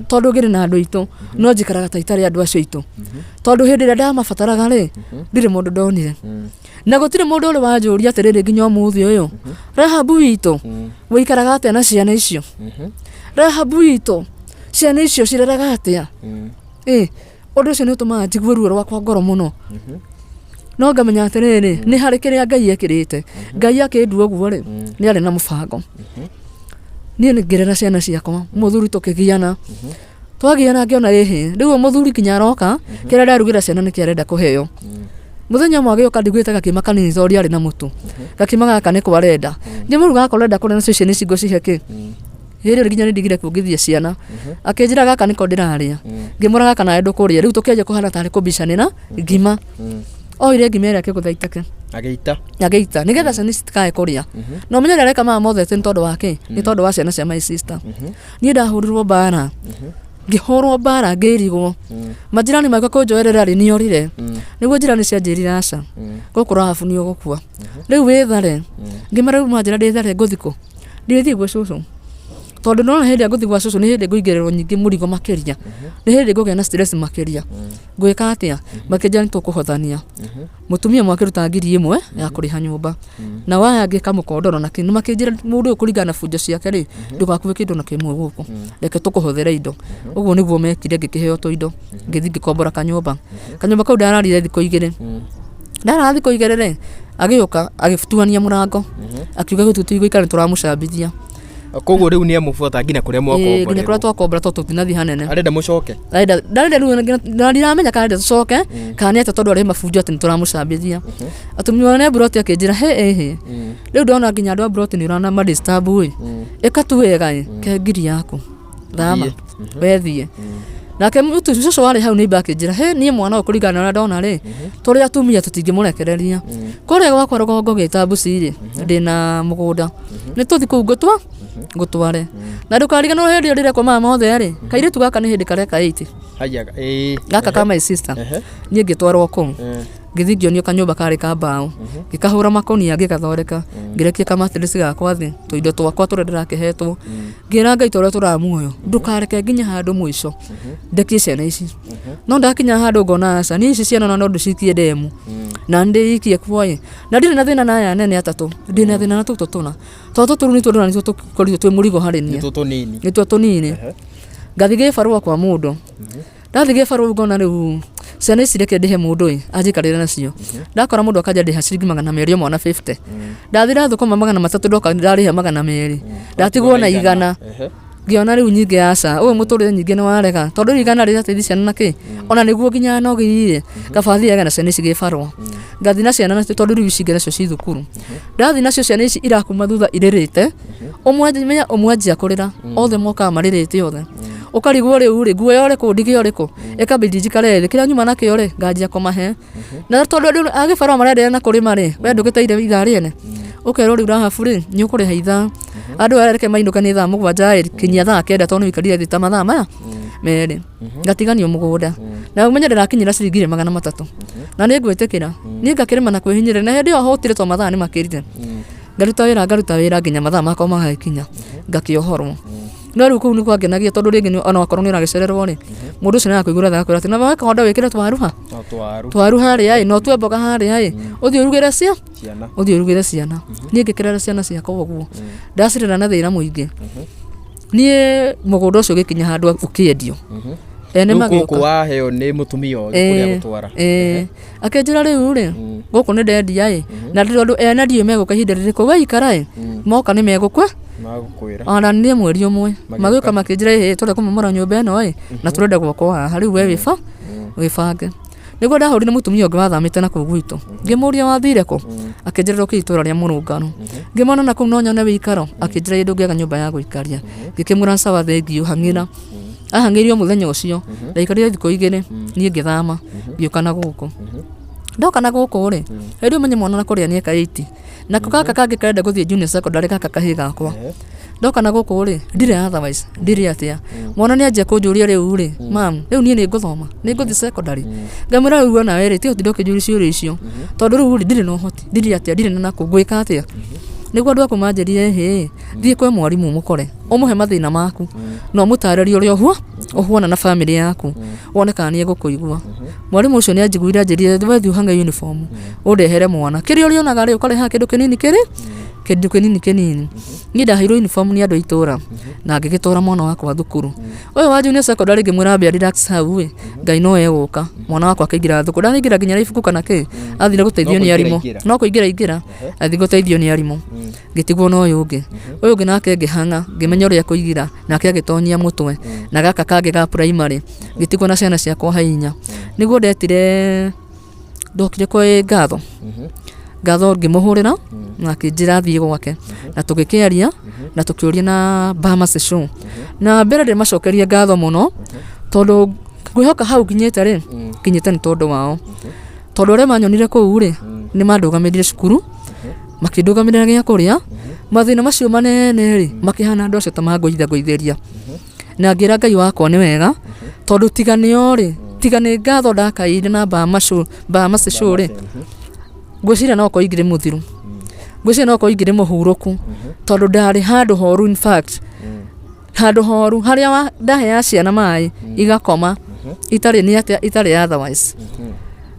tondũ ngĩrĩ na andũ aitũ, no njikaraga ta itarĩ andũ acio aitũ. Tondũ hĩndĩ ĩrĩa ndamabataraga rĩ, ndirĩ mũndũ ndonire. Na gũtirĩ mũndũ ũrĩ wanjũria atĩrĩrĩ nginya ũmũthĩ ũyũ, Rahabu witũ, ũikaraga atĩa na ciana icio? Rahabu witũ, ciana icio cireraga atĩa? Ĩ, ũndũ ũcio nĩ ũtũmaga njigue ruo rwakwa ngoro mũno. No ngamenya atĩrĩrĩ, nĩ harĩ kĩrĩa Ngai ekĩrĩte. Ngai akĩndua ũguo rĩ, nĩ arĩ na mũbango. Niĩ ngĩrera ciana ciakwa, mũthuri tũkĩgiana. Twagiana ngĩona ĩhĩ, rĩu ũyũ mũthuri nginya aroka, kĩrĩa ndarugĩra ciana nĩkĩo arenda kũheo. Mũthenya ũmwe agĩũka nduĩte gakima kanini tondũ ndiarĩ na mũtu. Gakima gaka nĩko arenda. Ngĩmũruga gaka ũrenda kũrĩa nacio ciana ici ngũcihe kĩ? Hĩndĩ ĩyo nginya nĩndigire kuongithia ciana. Akĩnjĩra gaka nĩko ndĩrarĩa. Ngĩmwĩra gaka nawe ndũkũrĩa. Rĩu tũkĩanjia kũhana tarĩ kũbicanĩra ngima. Oire ngima ĩrĩa akĩgũtha iteke. Agĩita. Agĩita nĩgetha ciana ici citikae kũrĩa. Na ũmenye ũrĩa areka maya mothe atĩ nĩ tondũ wa kĩ? Nĩ tondũ wa ciana cia my sister. Niĩ ndahũrirwo mbara. Ngĩhũrwo mbara ngĩrigwo. Manjirani magĩũka kũnjoerera rĩ nĩorire. Nĩguo njirani cianjĩrire aca. Gũkũ Rahabu nĩ ũgũkua. Rĩu wĩthare. Ngĩmera rĩu mwanjĩra ndĩthare ngũthiĩ kũ? Ndigĩthiĩ gwĩ cũcũ. Tondũ nĩwona hĩndĩ ĩrĩa ngũthiĩ gwa cũcũ nĩ hĩndĩ ngũingĩrĩrwo nyingĩ mũrigo makĩria. Nĩ hĩndĩ ngũgĩa na stress makĩria. Ngwĩka atĩa? Makĩnjĩra nĩtũkũhothania. Mũtumia ũmwe akĩruta 1000 ya kũrĩha nyũmba. Nao aya angĩ kamũkondoro na kĩ. Makĩnjĩra mũndũ ũyũ kũringana na bunjo ciake rĩ, ndũgakue kĩndũ ona kĩmwe gũkũ. Reke tũkũhothere indo. Ũguo nĩguo mekire ngĩkĩheo tũindo. Ngĩthiĩ ngĩkombora kanyũmba. Kanyũmba kau ndararire thikũ igĩrĩ. Ndarara thikũ igĩrĩ rĩ, agĩũka agĩtuania mũrango. Akiuga gũtũ tũtigũikara nĩ tũramũcambithia. Koguo rĩu nĩ amũbuata nginya kũrĩa Ĩĩ, nginya kũrĩa mwakomborerwo. twakombora tondũ tũtinathiĩ hanene. Arenda mũcoke. Arenda ndarenda rĩu na ndiramenya kana arenda tũcoke kana nĩ atĩa tondũ arĩ mabunjo atĩ nĩ tũramũcambithia. Atumia one mburoti akĩnjĩra he ĩhĩ. Rĩu ndona nginya andũ a mburoti nĩ ũrana ma disturb ĩ. Ĩka tu wega ĩ, ke ngiri yaku. Thama. Wethiĩ. Nake mũtu cũcũ warĩ hau neighbor akĩnjĩra he niĩ mwana ũyũ kũringana na ũrĩa ndona rĩ, tũrĩ atumia tũtingĩmũrekereria. Kũrĩa gwakwa rũgongo gĩtambuci rĩ, ndĩna mũgũnda. Nĩ tũthiĩ kũu ngũtwa ngũtware. Na ndũkariganĩrwo hĩndĩ ĩyo ndĩrekwo maya mothe rĩ, kairĩtu gaka nĩ hĩndĩ kareka 8. Haya, ĩĩ. Gaka ka my sister. Niĩ ngĩtwarwo kũu. Ngĩthiĩ ngĩonio kanyũmba karĩ ka mbaũ, ngĩkahũra makũnia ngĩgathondeka, ngĩrekia kamatirĩci gakwa thĩ, tũindo twakwa tũrĩa ndĩrakĩhetwo. Ngĩra Ngai ta ũrĩa tũra muoyo, ndũkareke nginye handũ mũico ndekie ciana ici. No ndakinya handũ ngona aca, niĩ ici ciana ona no ndĩcikie ndemu na ndĩikie kuo ĩ. Na ndirĩ na thĩna na aya anene atatũ, ndĩna thĩna na tũtũ tũna. Tondũ tũtũ rĩu nĩtuo ndĩrona nĩtuo tũkorirwo twĩ mũrigo harĩ niĩ. Nĩtuo tũnini. Nĩtuo tũnini. Ngathiĩ gĩbarũa kwa mũndũ. Ndathiĩ gĩbarũa rĩu ngona rĩu ciana ici reke ndĩhe mũndũ ĩ anjikarĩre nacio. Ndakora mũndũ akanja ndĩha ciringi 200 o mwana 50. Ndathiĩ ndathũkũma 300 ndoka ndarĩha 200. Ndatigwo na 100. Ngĩona rĩu nyingĩ aca, ũyũ mũtũrĩre nyingĩ nĩ warega. Tondũ rĩu 100 rĩrateithia ciana na kĩ? Ona nĩguo nginya nogi ĩ, kaba thiage na ciana ici gĩbarũa. Ngathiĩ na ciana nacio tondũ rĩu ici ingĩ nacio ci thukuru. Ndathiĩ nacio ciana ici irakuma thutha irĩrĩte, ũmwe menya ũmwe anjia kũrĩra, othe mokaga marĩrĩte othe. Ũkarigwo rĩu rĩ, nguoya ũrĩkũ ndige ũrĩkũ? Ĩkambindi njikare thĩ, kĩrĩa nyuma nakĩo rĩ, nganjia kũmahe. Na tondũ andũ a gĩbarũa marenderea na kũrĩma rĩ, we ndũgĩteire ithaa rĩene. Ũkerwo rĩu Rahabu rĩ, nĩ ũkũrĩha ithaa. Andũ aya reke mainũke nĩ thaa 7 ĩ, kinyia thaa 9 tondũ nĩ ũikarire thĩ ta mathaa maya merĩ. Ngatiganio mũgũnda. Na ũmenye ndĩrakinyĩra ciringi ĩrĩ 300. Na nĩ ngwĩtĩkĩra. Niĩ ngakĩrĩma na kwĩhinyĩrĩria. Na hĩndĩ ĩyo hũtire tondũ mathaa nĩ makĩrire. Ngaruta wĩra ngaruta wĩra nginya mathaa makwa magagĩkinya. Ngakĩohorwo. No rĩu kũu nĩ kwangenagia tondũ rĩngĩ ona wakorwo nĩ ũragĩcererwo rĩ, mũndũ ũcio nĩ arakũigũra tha agakwĩra atĩ na weka wĩkĩre twaru ha? No twaru. Twaru harĩa ĩ, na ũtue mboga harĩa ĩ, ũthiĩ ũrugĩre cia? Ciana. Ũthiĩ ũrugĩre ciana. Niĩ ngĩkĩrera ciana ciakwa ũguo. Ndacirera na thĩna mũingĩ. Niĩ mũgũnda ũcio ũgĩkinya handũ ũkĩendio. Ene Rĩu magĩũka. gũkũ waheo nĩ mũtumia ũyũ kũrĩa gũtwara. Ĩĩ. Akĩnjĩra rĩu rĩ, gũkũ nĩ ndendia ĩ, na tondũ ene ndiũĩ megũka ihinda rĩrĩkũ, we ikara ĩ, moka nĩ megũkwa Magũkwĩra. ona niĩ mweri ũmwe magĩũka makĩnjĩra ĩ tũrenda kũmomora nyũmba ĩno ĩ na tũrenda gwakwo haha rĩu we wĩba wĩbange. Nĩguo ndahũrire mũtumia ũngĩ wathamĩte na kũu gwitũ ngĩmũria wathire kũ, akĩnjĩra ndokire itũra rĩa Mũrũngarũ. Ngĩmwona na kũu no nyone wĩikaro, akĩnjĩra ĩ ndũngĩaga nyũmba ya gũikaria. Ngĩkĩmwĩra sawa thengiũ hang'ĩra. Ahang'ĩirio mũthenya ũcio, ndaikarire thikũ igĩrĩ, niĩ ngĩthama, ngĩũka na gũkũ. Ndoka na gũkũ rĩ, hĩndĩ ĩyo ũmenye mwana na kũrĩa nĩ eka eight. Nako gaka kangĩ karenda gũthiĩ junior secondary gaka kahĩĩ gakwa. Ndoka na gũkũ rĩ, ndirĩ otherwise, ndirĩ atĩa. Mwana nĩ anjia kũnjũria rĩu rĩ, mam, rĩu niĩ nĩ ngũthoma, nĩ ngũthiĩ secondary? Ngamwĩra rĩu onawe rĩ, tiga gũtinda ũkĩnjũria ciũria icio, tondũ rĩu rĩ, ndirĩ na ũhoti, ndirĩ atĩa, ndirĩ na nakũ, ngwĩka atĩa? Nĩguo andũ aku manjĩrire ĩhĩ, thiĩ kwĩ mwarimũ ũmũkore. Ũmũhe mathĩna maku na ũmũtarĩrie ũrĩa ũhuo ũhuana na bamĩrĩ yaku wone kana nĩ egũkũigua. Mwarimũ ũcio nĩ anjiguire anjĩrire we thiĩ ũhang'e uniform ũndehere mwana. Kĩrĩa ũrĩonaga rĩ ũkarehaga kĩndũ kĩnini kĩrĩ kĩndũ kĩnini kĩnini. Niĩ ndaheirwo uniform nĩ andũ a itũra na ngĩgĩtwara mwana wakwa thukuru. Ũyũ wa junior secondary ngĩmwĩra ambe a relax hau ĩ, Ngai no egũka. Mwana wakwa akĩingĩra thukuru. Ndanaingĩra nginya na ibuku kana kĩ, athire gũteithio nĩ arimũ. No kũingĩra aingĩra, athiĩ gũteithio nĩ arimũ. Ngĩtigwo na ũyũ ũngĩ. Ũyũ ũngĩ nake ngĩhang'a, ngĩmenya ũrĩa kũigira, nake agĩtonyia mũtwe, na gaka kangĩ ga primary, ngĩtigwo na ciana ciakwa ha inya. Nĩguo ndetire, ndokire kwĩ Ngatho, Ngatho ngĩmũhũrĩra, na akĩnjĩra thiĩ gwake, na tũgĩkĩaria, na tũkĩũria na Bahamas Show. Na mbere ndĩmacokerie ngatho mũno, tondũ ngwĩhoka hau nginyĩte rĩ, nginyĩte nĩ tondũ wao. Tondũ arĩa manyonire kũu rĩ, nĩ mandũgamĩrire cukuru, makĩndũgamĩrĩra gĩa kũrĩa, mathĩna macio manene rĩ, makĩhana andũ acio ta mangũitha ngũithĩria. Na ngĩra Ngai wakwa nĩ wega, tondũ tiga nĩo rĩ, tiga nĩ ngatho ndakaĩire na Bahamas Show rĩ, ngwĩciria no okorwo ingĩrĩ mũthiru. Ngwĩciria no okorwo ingĩrĩ mũhurũku, tondũ ndarĩ handũ horu in fact. Handũ horu harĩa ndaheaga ciana maĩ igakoma itarĩ nĩ atĩa itarĩ otherwise.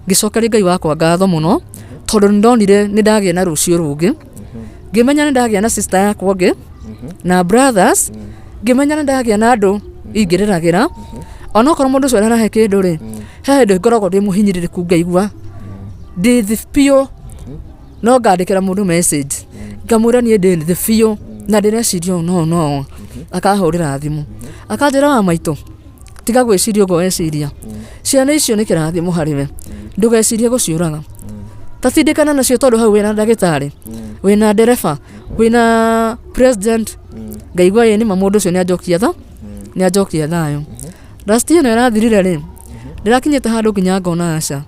Ngĩcokeria Ngai wakwa ngatho mũno tondũ nĩ ndonire nĩ ndagĩa na rũciũ rũngĩ. Ngĩmenya nĩ ndagĩa na sister yakwa ũngĩ na brothers, ngĩmenya nĩ ndagĩa na andũ ingĩrĩragĩra. Onokorwo mũndũ ũcio ndarahe kĩndũ rĩ, he hĩndĩ ngoragwo ndĩ mũhinyĩrĩrĩku ngaigua ndĩ thĩ biũ. No ngandĩkĩra mũndũ message ngamwĩra niĩ ndĩ thĩ biũ na ndĩreciria ũũ na ũũ na ũũ. Akahũrĩra thimũ akanjĩra wa maitũ tiga gwĩciria ũguo weciria, ciana icio nĩ kĩrathimo harĩ we, ndũgecirie gũciũraga. Ta tindĩkana nacio tondũ hau wĩna ndagĩtarĩ, wĩna ndereba, wĩna president. Ngaigua ĩĩ nĩma mũndũ ũcio nĩ anjokia tha, nĩ anjokia thayũ. Last year ĩno ĩrathirire rĩ, ndĩrakinyĩte handũ nginya ngona aca.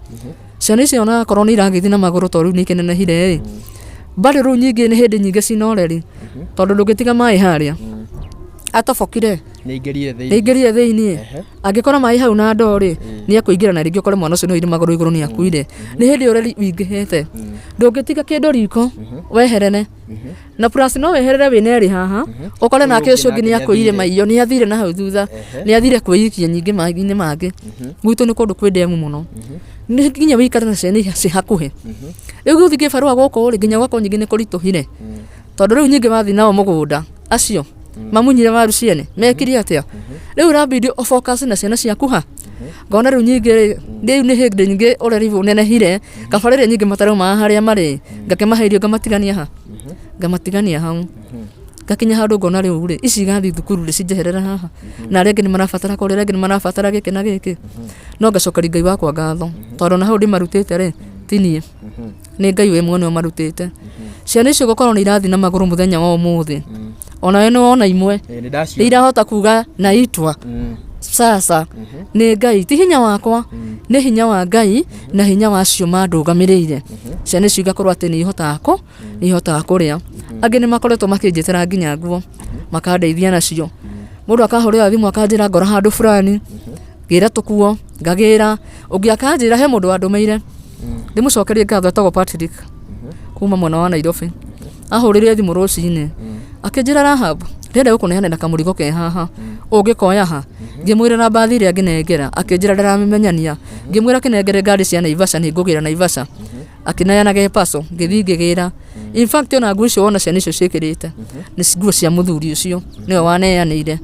Ciana icio onakorwo nĩ iragĩthiĩ na magũrũ tondũ rĩu nĩ ikĩnenehire rĩ, bado rĩu nyingĩ nĩ hĩndĩ nyingĩ cina ũreri, tondũ ndũngĩtiga maĩ harĩa. Atobokire. Nĩaingĩrire thĩinĩ. Nĩaingĩrire thĩinĩ. Angĩkora maĩ hau na ndoo rĩ, nĩ ekũingĩra na rĩngĩ ũkore mwana ũcio nĩ oire magũrũ igũrũ nĩ akuire. Nĩ hĩndĩ ũreri wingĩhĩte. Ndũngĩtiga kĩndũ riko weherere. Na plus no weherere wĩna erĩ haha, ũkore nake ũcio ũngĩ nĩ akũire maiyo, nĩ athire na hau thutha, nĩ athire kwĩikia nyingĩ maĩ-inĩ mangĩ. Gwitũ nĩ kũndũ kwĩ ndemu mũno. Nĩ nginya wĩikare na ciana ciĩ hakuhĩ. Rĩu gũthiĩ kĩbarũa gũkũ rĩ, nginya gwakorwo nyingĩ nĩ kũritũhire. Tondũ rĩu nyingĩ wathiĩ nao mũgũnda, acio mamunyire waru ciene, mekire atĩa? Rĩu ũrabidi ũ focus na ciana ciaku ha? Ngona rĩu nyingĩ rĩ, rĩu nĩ hĩndĩ nyingĩ ũreri ũnenehire, kaba rĩrĩa nyingĩ mataraumaga harĩa marĩ, ngakĩmahe irio ngamatigania ha? Ngamatigania hau. Ngakinya handũ ngona rĩu rĩ, ici igathiĩ thukuru rĩ, cinjeherere haha? Na arĩa angĩ nĩ marabatara kũrĩa, arĩa angĩ nĩ marabatara gĩkĩ na gĩkĩ. No ngacokeria Ngai wakwa ngatho, tondũ ona hau ndĩmarutĩte rĩ, ti niĩ. Nĩ Ngai we mwene ũmarutĩte. Ciana icio gũkorwo nĩ irathiĩ na magũrũ mũthenya wa ũmũthĩ, onawe nĩ wona imwe nĩ irahota kuga naitwa sasa nĩ Ngai, ti hinya wakwa, nĩ hinya wa Ngai na hinya wa acio mandũgamĩrĩire. Ciana icio igakorwo atĩ nĩ ihotaga kũ, nĩ ihotaga kũrĩa. Angĩ nĩ makoretwo makĩnjĩtĩra nginya nguo, makandeithia nacio. Mũndũ akahũrĩra thimũ akanjĩra ngora handũ fulani, ngĩra tũkuo, ngagĩra. Ũngĩ akanjĩra he mũndũ wandũmĩire, ndĩmũcokerie ngatho etagwo Patrick kuma mwena wa Nairobi. Ahũrĩire thimũ rũcinĩ akĩnjĩra Rahab, ndĩrenda gũkũneanĩra kamũrigo ke haha, ũngĩkoya ha? Ngĩmwĩra mbathi ĩrĩa angĩnengera, akĩnjĩra ndaramĩmenyania. Ngĩmwĩra akĩnengere ngari cia Naivasha nĩ ngũgĩra Naivasha. Akĩneana ge parcel, ngĩthiĩ ngĩgĩra. In fact ona nguo icio wona ciana icio ciĩkĩrĩte, nĩ nguo cia mũthuri ũcio, nĩwe waneanĩire.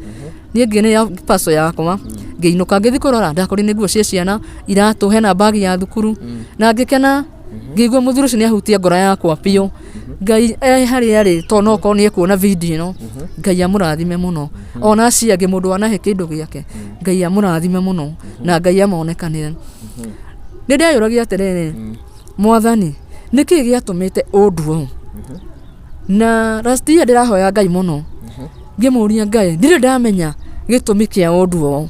Niĩ ngĩneo parcel yakwa, ngĩinũka ngĩthiĩ kũrora, ndakorire nĩ nguo cia ciana, iratũ, hena bag ya thukuru, na ngĩkena, ngĩigua mũthuri ũcio nĩ ahutia ngoro yakwa biũ. Ngai e harĩa arĩ, tondũ no okorwo nĩ ekuona video ĩno, Ngai amũrathime mũno. Ona acio angĩ mũndũ wanahe kĩndũ gĩake, Ngai amũrathime mũno, na Ngai amonekanĩre. Nĩ ndeyũragia atĩrĩrĩ, Mwathani, nĩkĩ gĩatũmĩte ũndue ũũ? Na last year ndĩrahoya Ngai mũno, ngĩmũria Ngai, ndirĩ ndamenya gĩtũmi kĩa ũndue ũũ.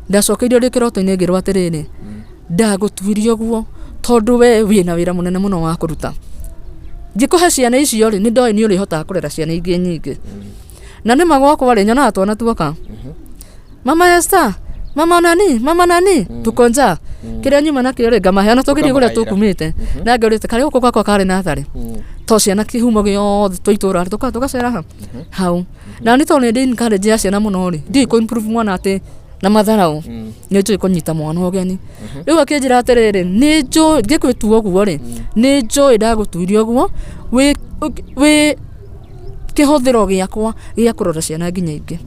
Ndacokeirio ndĩ kĩroto-inĩ ngĩrwo atĩrĩrĩ, ndagũtuire ũguo tondũ we wĩna wĩra mũnene mũno wa kũruta. Ngĩkũhe ciana icio rĩ, nĩ ndoĩ nĩ ũrĩhotaga kũrera ciana ingĩ nyingĩ. Na nĩma gwakwa rĩ, nyonaga twana tuoka. Mama Esther, mama nani, mama nani, tuko njaa. Kĩrĩa nyuma nakĩo rĩ, ngamahe ona tũgĩthiĩ kũrĩa Ũkamagaĩra. tũkumĩte. Na ngorĩte karĩ gũkũ gwakwa karĩ natharĩ. To ciana kĩhumo gĩothe twa itũra rĩ, tũkaga tũgacera ha? Hau. Na nĩ tondũ nĩ ndĩ encourage ya ciana mũno rĩ, ndiũĩ kũ improve mwana atĩ na matharaũ. Nĩ njũĩ kũnyita mwana ũgeni. Rĩu akĩnjĩra atĩrĩrĩ, nĩ njũĩ ngĩgwĩtua ũguo rĩ, nĩ njũĩ ndagũtuire ũguo, wĩ wĩ kĩhũthĩro gĩakwa gĩa kũrora ciana nginya ingĩ.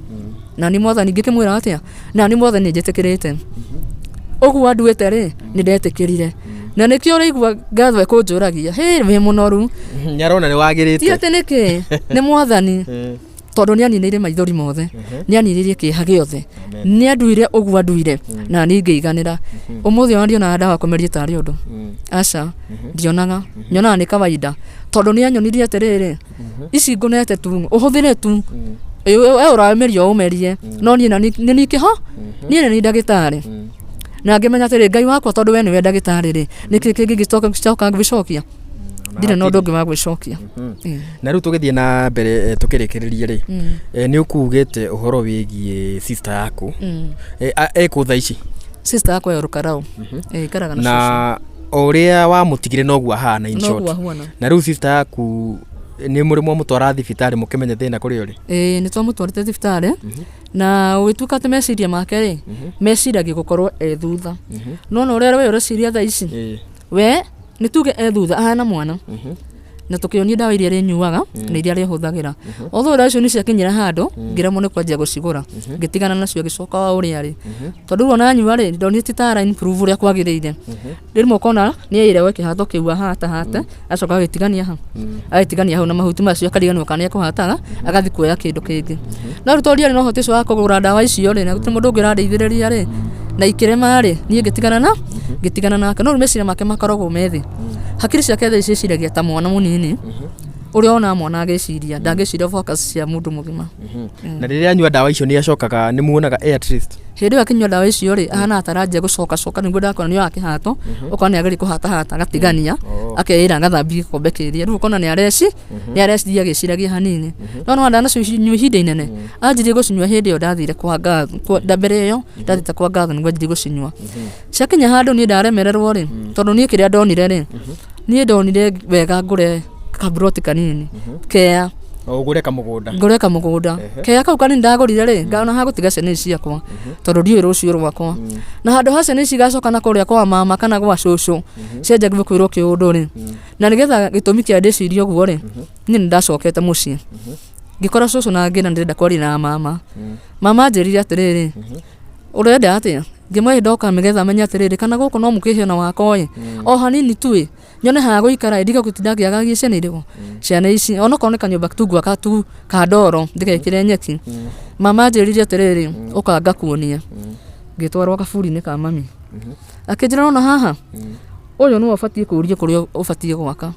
Na niĩ mwathani ngĩkĩmwĩra atĩa? Na niĩ mwathani nĩ njĩtĩkĩrĩte. Ũguo anduĩte rĩ, nĩ ndetĩkĩrire. Na nĩkĩo ũraigua ngatho ĩkũnjũragia, hĩ wĩ mũnoru. Nĩ arona nĩ wagĩrĩte. Ti atĩ nĩkĩ, nĩ mwathani. Tondũ nĩ aninĩire maithori mothe, nĩ aninĩire kĩeha gĩothe, nĩ anduire ũguo anduire, na niĩ ngĩiganĩra. Ũmũthĩ ona ndionaga ndawa kũmeria tarĩ ũndũ. Aca, ndionaga. Nyonaga nĩ kawaida. Tondũ nĩ anyonirie atĩrĩrĩ, ici ngũnete tu, ũhũthĩre tu. We ũrameria ũmerie, no niĩ na nĩ niĩ kĩho, niĩ nĩ niĩ ndagĩtarĩ. Na ngĩmenya atĩrĩ, Ngai wakwa tondũ we nĩwe ndagĩtarĩ rĩ, nĩkĩ kĩngĩ ingĩcoka gwĩcokia? Ndirĩ na ũndũ ũngĩ wa gwĩcokia. Ĩĩ. Na rĩu tũgĩthiĩ na mbere tũkĩrĩkĩrĩria rĩ, nĩ ũkugĩte ũhoro wĩgiĩ sister yaku. Ekũ thaa ici? Sister yakwa e Olkalau. Ĩĩ, aikaraga na cũcũ. Na o ũrĩa wamũtigire noguo ahana in Noguo short. ahuana. Na rĩu sister yaku nĩ mũrĩ mwamũtwara thibitarĩ mũkĩmenya thĩna kũrĩa ũrĩ? Ĩĩ nĩ twamũtwarĩte thibitarĩ na ũgĩtuĩka atĩ meciria make rĩ, meciragia gũkorwo e thutha. No ona ũrĩa we ũreciria thaa ici, we nĩ tuge e thutha ahana mwana. Na tũkĩonio ndawa iria arĩnyuaga na iria arĩhũthagĩra. Although ndawa icio nĩ ciakinyire handũ ngĩremwo nĩ kwanjia gũcigũra, ngĩtigana nacio agĩcoka o ũrĩa arĩ. Tondũ rĩu ona anyua rĩ, ndonire ti ta ara improve ũrĩa kwagĩrĩire. Rĩmwe ũkona nĩ aĩrĩgwo kĩhato kĩu ahatahate, acoka agĩtigania ha, agĩtigania hau na mahuti macio akariganĩrwo kana nĩ ekũhataga, agathiĩ kuoya kĩndũ kĩngĩ. No rĩu tondũ ndiarĩ na ũhoti ũcio wa kũgũra ndawa icio rĩ, na gũtirĩ mũndũ ũngĩ ũrandeithĩrĩria rĩ, na ikĩrema rĩ, niĩ ngĩtigana na, ngĩtigana nake. No rĩu meciria make makoragwo me thĩ. Hakiri ciake thaa ici eciragia ta mwana mũnini. Ũrĩa wonaga mwana agĩciria, ndangĩciria focus cia mũndũ mũgima. Na rĩrĩa anyua ndawa icio nĩ acokaga, nĩ muonaga e at least? Hĩndĩ ĩyo akĩnyua ndawa icio rĩ, ahana taranjia gũcokacoka, nĩguo ndakora nĩ oya kĩhato, ũkona nĩ ageria kũhatahata agatigania, akeĩra agathambie gĩkombe kĩrĩa, rĩu ũkona nĩ areci nĩ areciria agĩciragia hanini. No nĩwona ndanacinyua ihinda inene, anjirie gũcinyua hĩndĩ ĩyo ndathire kwa ngatho, mbere ĩyo ndathiĩte kwa ngatho nĩguo anjirie gũcinyua. Ciakinya handũ niĩ ndaremererwo rĩ, tondũ niĩ kĩrĩa ndonire rĩ, niĩ ndonire wega ngũre kaburoti kanini kea. O ũgũre kamũgũnda. Ngũre kamũgũnda kea kau kanini ndagũrire rĩ, ngona ha gũtiga ciana ici ciakwa, tondũ ndiũĩ rũciũ rwakwa. Na handũ ha ciana ici igacoka na kũrĩa kwa mama kana gwa cũcũ, cianjagia kwĩrwo kĩũndũ rĩ, na nĩgetha gĩtũmi kĩa ndĩcirie ũguo rĩ, niĩ nĩ ndacokete mũciĩ ngĩkora cũcũ na ngĩra ndĩrenda kwaria na mama. Mama anjĩrire atĩrĩrĩ, ũrenda atĩa? Ngĩmwĩra ndoka nĩgetha menye atĩrĩrĩ, kana gũkũ no mũkĩhe ona wakwa ĩ, o hanini tu ĩ, nyone ha gũikara ĩ, ndige gũtinda ngĩagagia ciana irĩkũ, ciana ici, onokorwo nĩ kanyũmba tu ngwaka tu ka ndoro ndĩgekĩre nyeki. Mama anjĩrire atĩrĩrĩ, ũka ngakuonie. Ngĩtwarwo kaburi-inĩ ka mami, akĩnjĩra nĩwona haha, ũyũ nĩwe ũbatiĩ kũũria kũrĩa ũbatiĩ gwaka.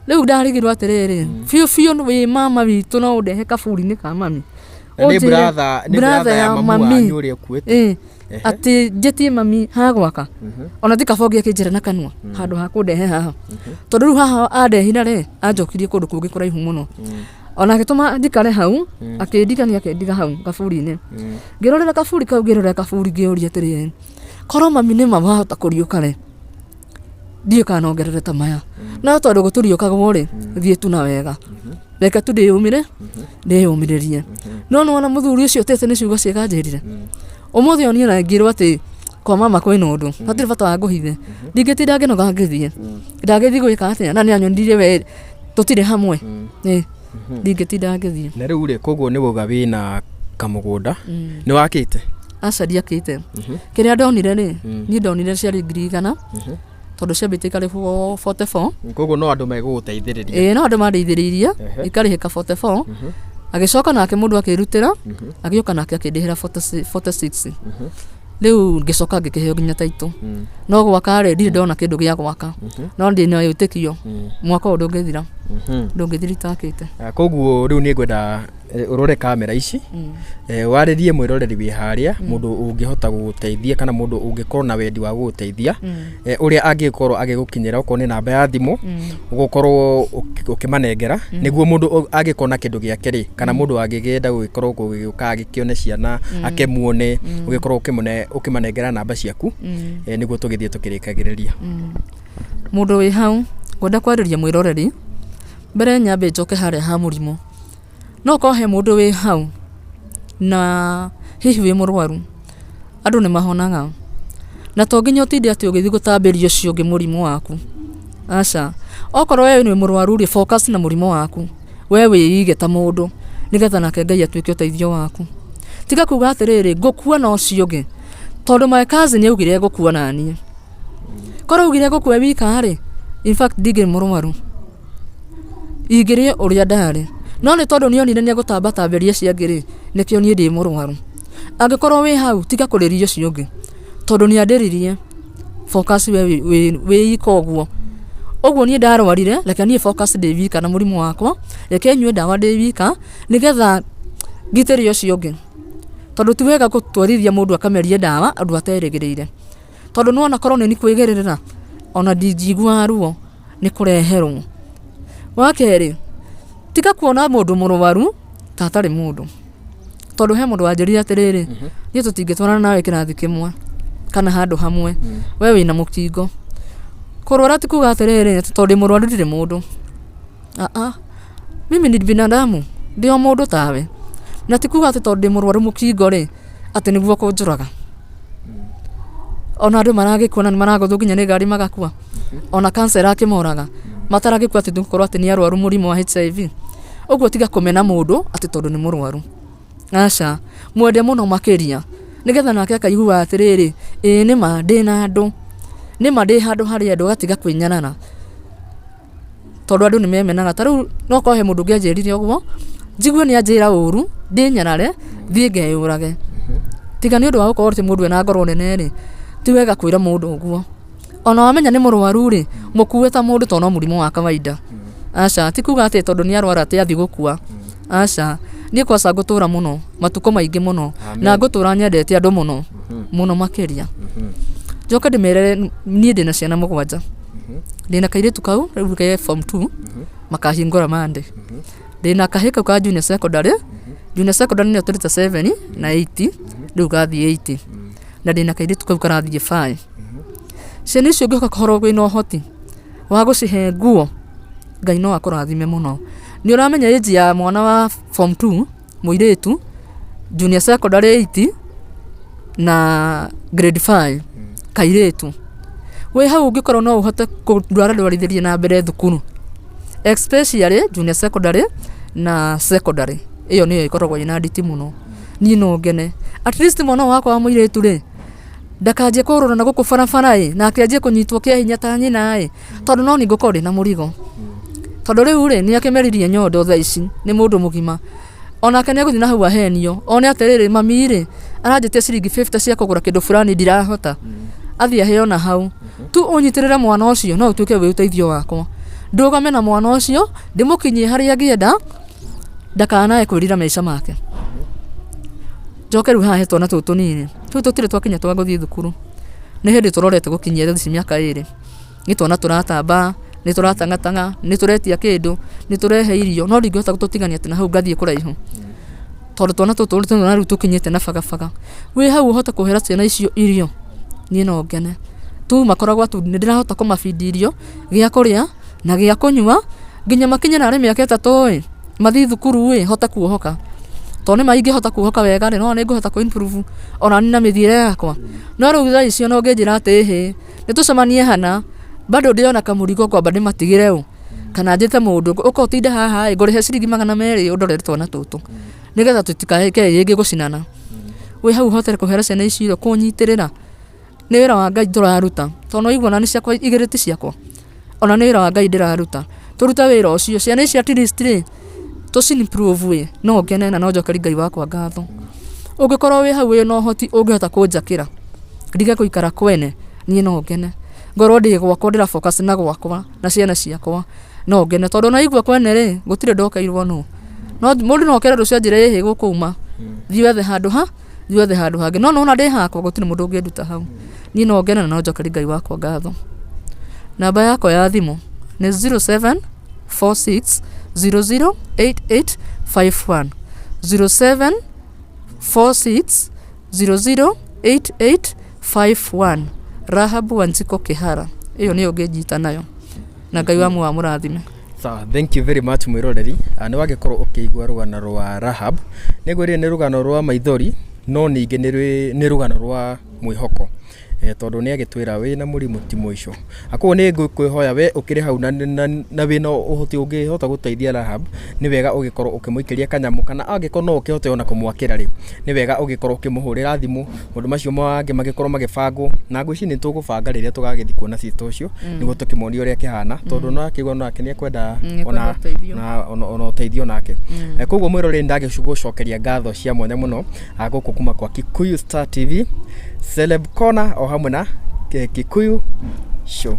Rĩu ndarigirwo atĩrĩrĩ, biũ biũ wĩ mama witũ no ũndehe kaburi-inĩ ka mami? Na nĩ Ũnjĩre brother, nĩ brother ya mamu wanyu ũrĩa ũkuĩte. Ĩ, atĩ njĩtie mami ha gwaka, ona ti kaba ũngĩakĩnjĩra na kanua handũ ha kũndehe haha, tondũ rĩu haha andehire rĩ, anjokirie kũndũ kũngĩ kũraihu mũno, ona agĩtũma njikare hau, akĩndigania, akĩndiga hau kaburi-inĩ. Ngĩrorera kaburi kau, ngĩrorera kaburi, ngĩũria atĩrĩrĩ, korwo mami nĩma wahota kũriũka rĩ, ndiũĩ kana no ngerere ta maya. No tondũ gũtũriũkagwo rĩ, thiĩ tu na wega, reke tu ndĩyũmĩre ndĩyũmĩrĩrie. No nĩwona mũthuri ũcio ũtĩte nĩ ciugo ciega anjĩrire. Ũmũthĩ ũyũ niĩ ona ingĩrwo atĩ kwa mama kwĩna ũndũ, hatirĩ bata wa ngũhithe, ndingĩtinda ngĩnoga ngĩthiĩ. Ndagĩthiĩ gwĩka atĩa na nĩ anyonirie we tũtirĩ hamwe? Ĩ, ndingĩtinda ngĩthiĩ. Na rĩu rĩ, koguo nĩ wauga wĩna kamũgũnda, nĩ wakĩte? Aca ndiakĩte. Kĩrĩa ndonire rĩ, niĩ ndonire ciarĩ 100,000, tondũ ciambĩte ikarĩhwo 44. Koguo no andũ megũgũteithĩrĩria? Ĩĩ, no andũ mandeithĩrĩirie, ikarĩhĩka 44. Agĩcoka nake mũndũ akĩrutĩra, agĩũka nake akĩndĩhĩra 46. Rĩu ngĩcoka ngĩkĩheo nginya taitũ. No gwaka rĩ, ndirĩ ndona kĩndũ gĩa gwaka, no ndĩna wĩtĩkio mwaka ũyũ ndũngĩthira, ndũngĩthira itakĩte. Ah, koguo rĩu nĩ ngwenda ũrore kamera ici, warĩrie mwĩroreri wĩ harĩa, mũndũ ũngĩhota gũgũteithia kana mũndũ ũngĩkorwo na wendi wa gũgũteithia, ũrĩa angĩkorwo agĩgũkinyĩra, okorwo nĩ namba ya thimũ ũgũkorwo ũkĩmanengera, nĩguo mũndũ angĩkorwo na kĩndũ gĩake rĩ, kana mũndũ angĩkĩenda gũgĩkorwo gũgĩũka agĩkĩone ciana, akĩmuone, ũgĩkorwo ũkĩmanengera namba ciaku, nĩguo tũgĩthiĩ tũkĩrĩkagĩrĩria. Mũndũ wĩ hau, ngwenda kwarĩria mwĩroreri, mbere nyambe njoke harĩa ha mũrimũ. No ũkorwo he mũndũ wĩ hau na hihi wĩ mũrwaru, andũ nĩ mahonaga, na to nginya ũtinde atĩ ũgĩthiĩ gũtambĩria ũcio ũngĩ mũrimũ waku, aca. Okorwo we wĩ mũrwaru rĩ, focus na mũrimũ waku, we wĩige ta mũndũ, nĩgetha nake Ngai atuĩke ũteithio waku. Tiga kuga atĩrĩrĩ, ngũkua na ũcio ũngĩ, tondũ my cousin augire egũkua naniĩ. Korwo augire egũkua e wika rĩ, in fact ndingĩrĩ mũrwaru, ingĩrĩ ũrĩa ndarĩ. No nĩ tondũ nĩ onire nĩ egũtambatambĩria acio angĩ rĩ, nĩkĩo niĩ ndĩ mũrwaru. Angĩkorwo wĩ hau, tiga kũrĩria ũcio ũngĩ, tondũ nĩ andĩririe, focus we wĩ ika ũguo. Ũguo niĩ ndarwarire, reke niĩ focus ndĩ wika na mũrimũ wakwa, reke nyue ndawa ndĩ wika, nĩgetha ngitĩre ũcio ũngĩ. Tondũ ti wega gũtwarithia mũndũ akamerie ndawa ũndũ aterĩgĩrĩire. Tondũ nĩwona korwo nĩ niĩ kwĩgĩrĩra, ona ndingĩiguaga ruo nĩ kũreherwo. Wa kerĩ, tiga kuona mũndũ mũrwaru ta atarĩ mũndũ. Tondũ he mũndũ wanjĩrire atĩrĩrĩ, niĩ tũtingĩtwarana nawe kĩrathi kĩmwe kana handũ hamwe, we wĩna mũkingo. Kũrwara ti kuga atĩrĩrĩ, atĩ tondũ ndĩ mũrwaru ndirĩ mũndũ. Aa, mimi ni binadamu, ndĩ o mũndũ tawe. Na ti kuga atĩ tondũ ndĩ mũrwaru mũkingo rĩ, atĩ nĩguo kũnjũraga. Ona andũ maragĩkua na nĩ maragũthwo nginya nĩ ngari magakua. Ona cancer ĩrakĩmoraga, mataragĩkua atĩ nĩ gũkorwo atĩ nĩ arwaru mũrimũ wa HIV. Ũguo tiga kũmena mũndũ atĩ tondũ nĩ mũrwaru. Aca, mwende mũno makĩria, nĩgetha nake akaiguaga atĩrĩrĩ, ĩĩ nĩma ndĩna andũ, nĩma ndĩ handũ harĩ andũ, agatiga kwĩnyarara. Tondũ andũ nĩ memenaga. Ta rĩu no korwo he mũndũ ũngĩ anjĩrire ũguo, njigue nĩ anjĩra ũru, ndĩnyarare, thiĩ ngeyũrage. Tiga nĩ ũndũ wa gũkorwo atĩ mũndũ ena ngoro nene rĩ, ti wega kwĩra mũndũ ũguo. Ona wamenya nĩ mũrwaru rĩ, mũkue ta mũndũ tondũ no mũrimũ wa kawaida. Aca, ti kuga atĩ tondũ nĩ arwara atĩ athiĩ gũkua. Aca, niĩ kwaca ngũtũra mũno, matukũ maingĩ mũno, na ngũtũra nyendete andũ mũno, mũno makĩria. Njoke ndĩmere niĩ ndĩna ciana 7. Ndĩna kairĩtu kau rĩu ke form 2, makahingũra Monday. Ndĩna kahĩĩ kau ka junior secondary, junior secondary nĩyo tũrĩte 7 na 8, rĩu gathiĩ 8. Na ndĩna kairĩtu kau karathiĩ 5. Ciana icio ũngĩhoka korwo wĩna ũhoti wa gũcihe nguo, Ngai no akũrathime mũno. Nĩ ũramenya age ya mwana wa form 2 mũirĩtu, junior secondary 8 na grade 5 kairĩtu. Wĩ hau ũngĩkorwo no ũhote kũndwarandwarithĩria na mbere thukuru, especially junior secondary na secondary, ĩyo nĩyo ĩkoragwo ĩna nditi mũno. Niĩ no ngene. At least mwana ũyũ wakwa wa mũirĩtu rĩ, ndakanjie kũrũra na gũkũ barabara ĩ, nake anjie kũnyitwo kĩa hinya ta nyina ĩ, tondũ no niĩ ngũkorwo ndĩna mũrigo. Tondũ rĩu rĩ, nĩ akĩmeririe nyondo thaa ici, nĩ mũndũ mũgima. Onake nĩ egũthiĩ na hau ahenio, one atĩrĩrĩ, mami rĩ, aranjĩtia ciringi 50 cia kũgũra kĩndũ fulani ndirahota. Athiĩ aheo na hau. Tu ũnyitĩrĩre mwana ũcio no ũtuĩke wĩ ũteithio wakwa. Ndũgame na mwana ũcio, ndĩmũkinyie harĩa angĩenda, ndakanae kwĩrira maica make. Njoke rĩu haha he twana tũtũ tũnini, tũu tũtirĩ twakinya twa gũthiĩ thukuru, nĩ hĩndĩ tũrorete gũkinyia thaa ici mĩaka 2. Nĩ twana tũratamba, nĩ tũratang'atang'a, nĩ tũretia kĩndũ, nĩ tũrehe irio, no ndingĩhota gũtũtigania atĩ na hau ngathiĩ kũraihu. Tondũ twana tũtũ nĩ rĩu tũkinyĩte na bagabaga. Wĩ hau ũhote kũhera ciana icio irio, niĩ no ngene. Tu makoragwo tu nĩ ndĩrahota kũma feed irio, gĩa kũrĩa na gĩa kũnyua, nginya makinye narĩ mĩaka 3 ĩ, mathiĩ thukuru ĩ, hote kuohoka. Tondũ nĩma ingĩhota kuohoka wega rĩ, nĩwona nĩ ngũhota kũ improve onani na mĩthiĩre yakwa. No rĩu thaa ici ona ũngĩnjĩra atĩ ĩhĩ, nĩ tũcemanie hana, bado ndĩona kamũrigo ngwamba ndĩmatigĩre ũ, kana njĩte mũndũ, ũka ũtinde haha ĩ, ngũrĩhe ciringi 200 ũndorere twana tũtũ, nĩgetha tũtikae rĩngĩ gũcinana. Wĩ hau ũhote kũhera ciana ici irio, kũnyitĩrĩra, nĩ wĩra wa Ngai tũraruta, tondũ nĩ waigua ona nĩ ciakwa igĩrĩ ti ciakwa, ona nĩ wĩra wa Ngai ndĩraruta. Tũrute wĩra ũcio, ciana ici at least rĩ, tũci improve ĩ, no ngene na no njokerie Ngai wakwa ngatho. Ũngĩkorwo wĩ hau wĩna ũhoti ũngĩhota kũnjakĩra, ndige gũikara kwene, niĩ no ngene. Ngorwo ndĩ gwakwa ndĩra focus na gwakwa na ciana ciakwa, no ngene. Tondũ ona waigua kwene rĩ, gũtirĩ ndokeirwo nũ. No mũndũ no okere rũciũ anjĩre ĩhĩ gũkũ uma, thiĩ wethe handũ ha, thiĩ wethe handũ hangĩ. No nĩwona ndĩ hakwa gũtirĩ mũndũ ũngĩnduta hau. Niĩ no ngene na no njokerie Ngai wakwa ngatho. Namba yakwa ya thimũ nĩ 0746 0088 51. 0746 0088 51. Rahabu Wanjikũ Kĩhara. Ĩyo nĩyo ũngĩnjita nayo. Na Ngai wa muoyo amũrathime. Sawa, thank you very much mwĩroreri. Nĩ wagĩkorwo ũkĩigua rũgano rwa Rahab. Nĩ ngwĩrire nĩ rũgano rwa maithori, no ningĩ nĩ rũgano rwa mwĩhoko. Tondũ nĩ agĩtwĩra wĩna mũrimũ ti mũico. Koguo nĩ ngũkwĩhoya we ũkĩrĩ hau na wĩna ũhoti ũngĩhota gũteithia Rahab, nĩ wega ũgĩkorwo ũkĩmũikĩria kanyamũ kana angĩkorwo no ũkĩhote ona kũmwakĩra rĩ, nĩ wega ũgĩkorwo ũkĩmũhũrĩra thimũ, maũndũ macio mangĩ magĩkorwo magĩbangwo, na ngwĩciria nĩ tũgũbanga rĩrĩa tũgagĩthiĩ kuona sister ũcio, nĩguo tũkĩmuonie ũrĩa akĩhana, tondũ no akĩigua nake nĩ ekwenda Nĩekwenda ũteithio. ona ũteithio nake. Koguo mwĩroreri nĩ ndagĩgũcokeria ngatho cia mwanya mũno gũkũ kuma kwa Kikuyu Star TV, Celeb Corner o hamwe na Kikuyu Show.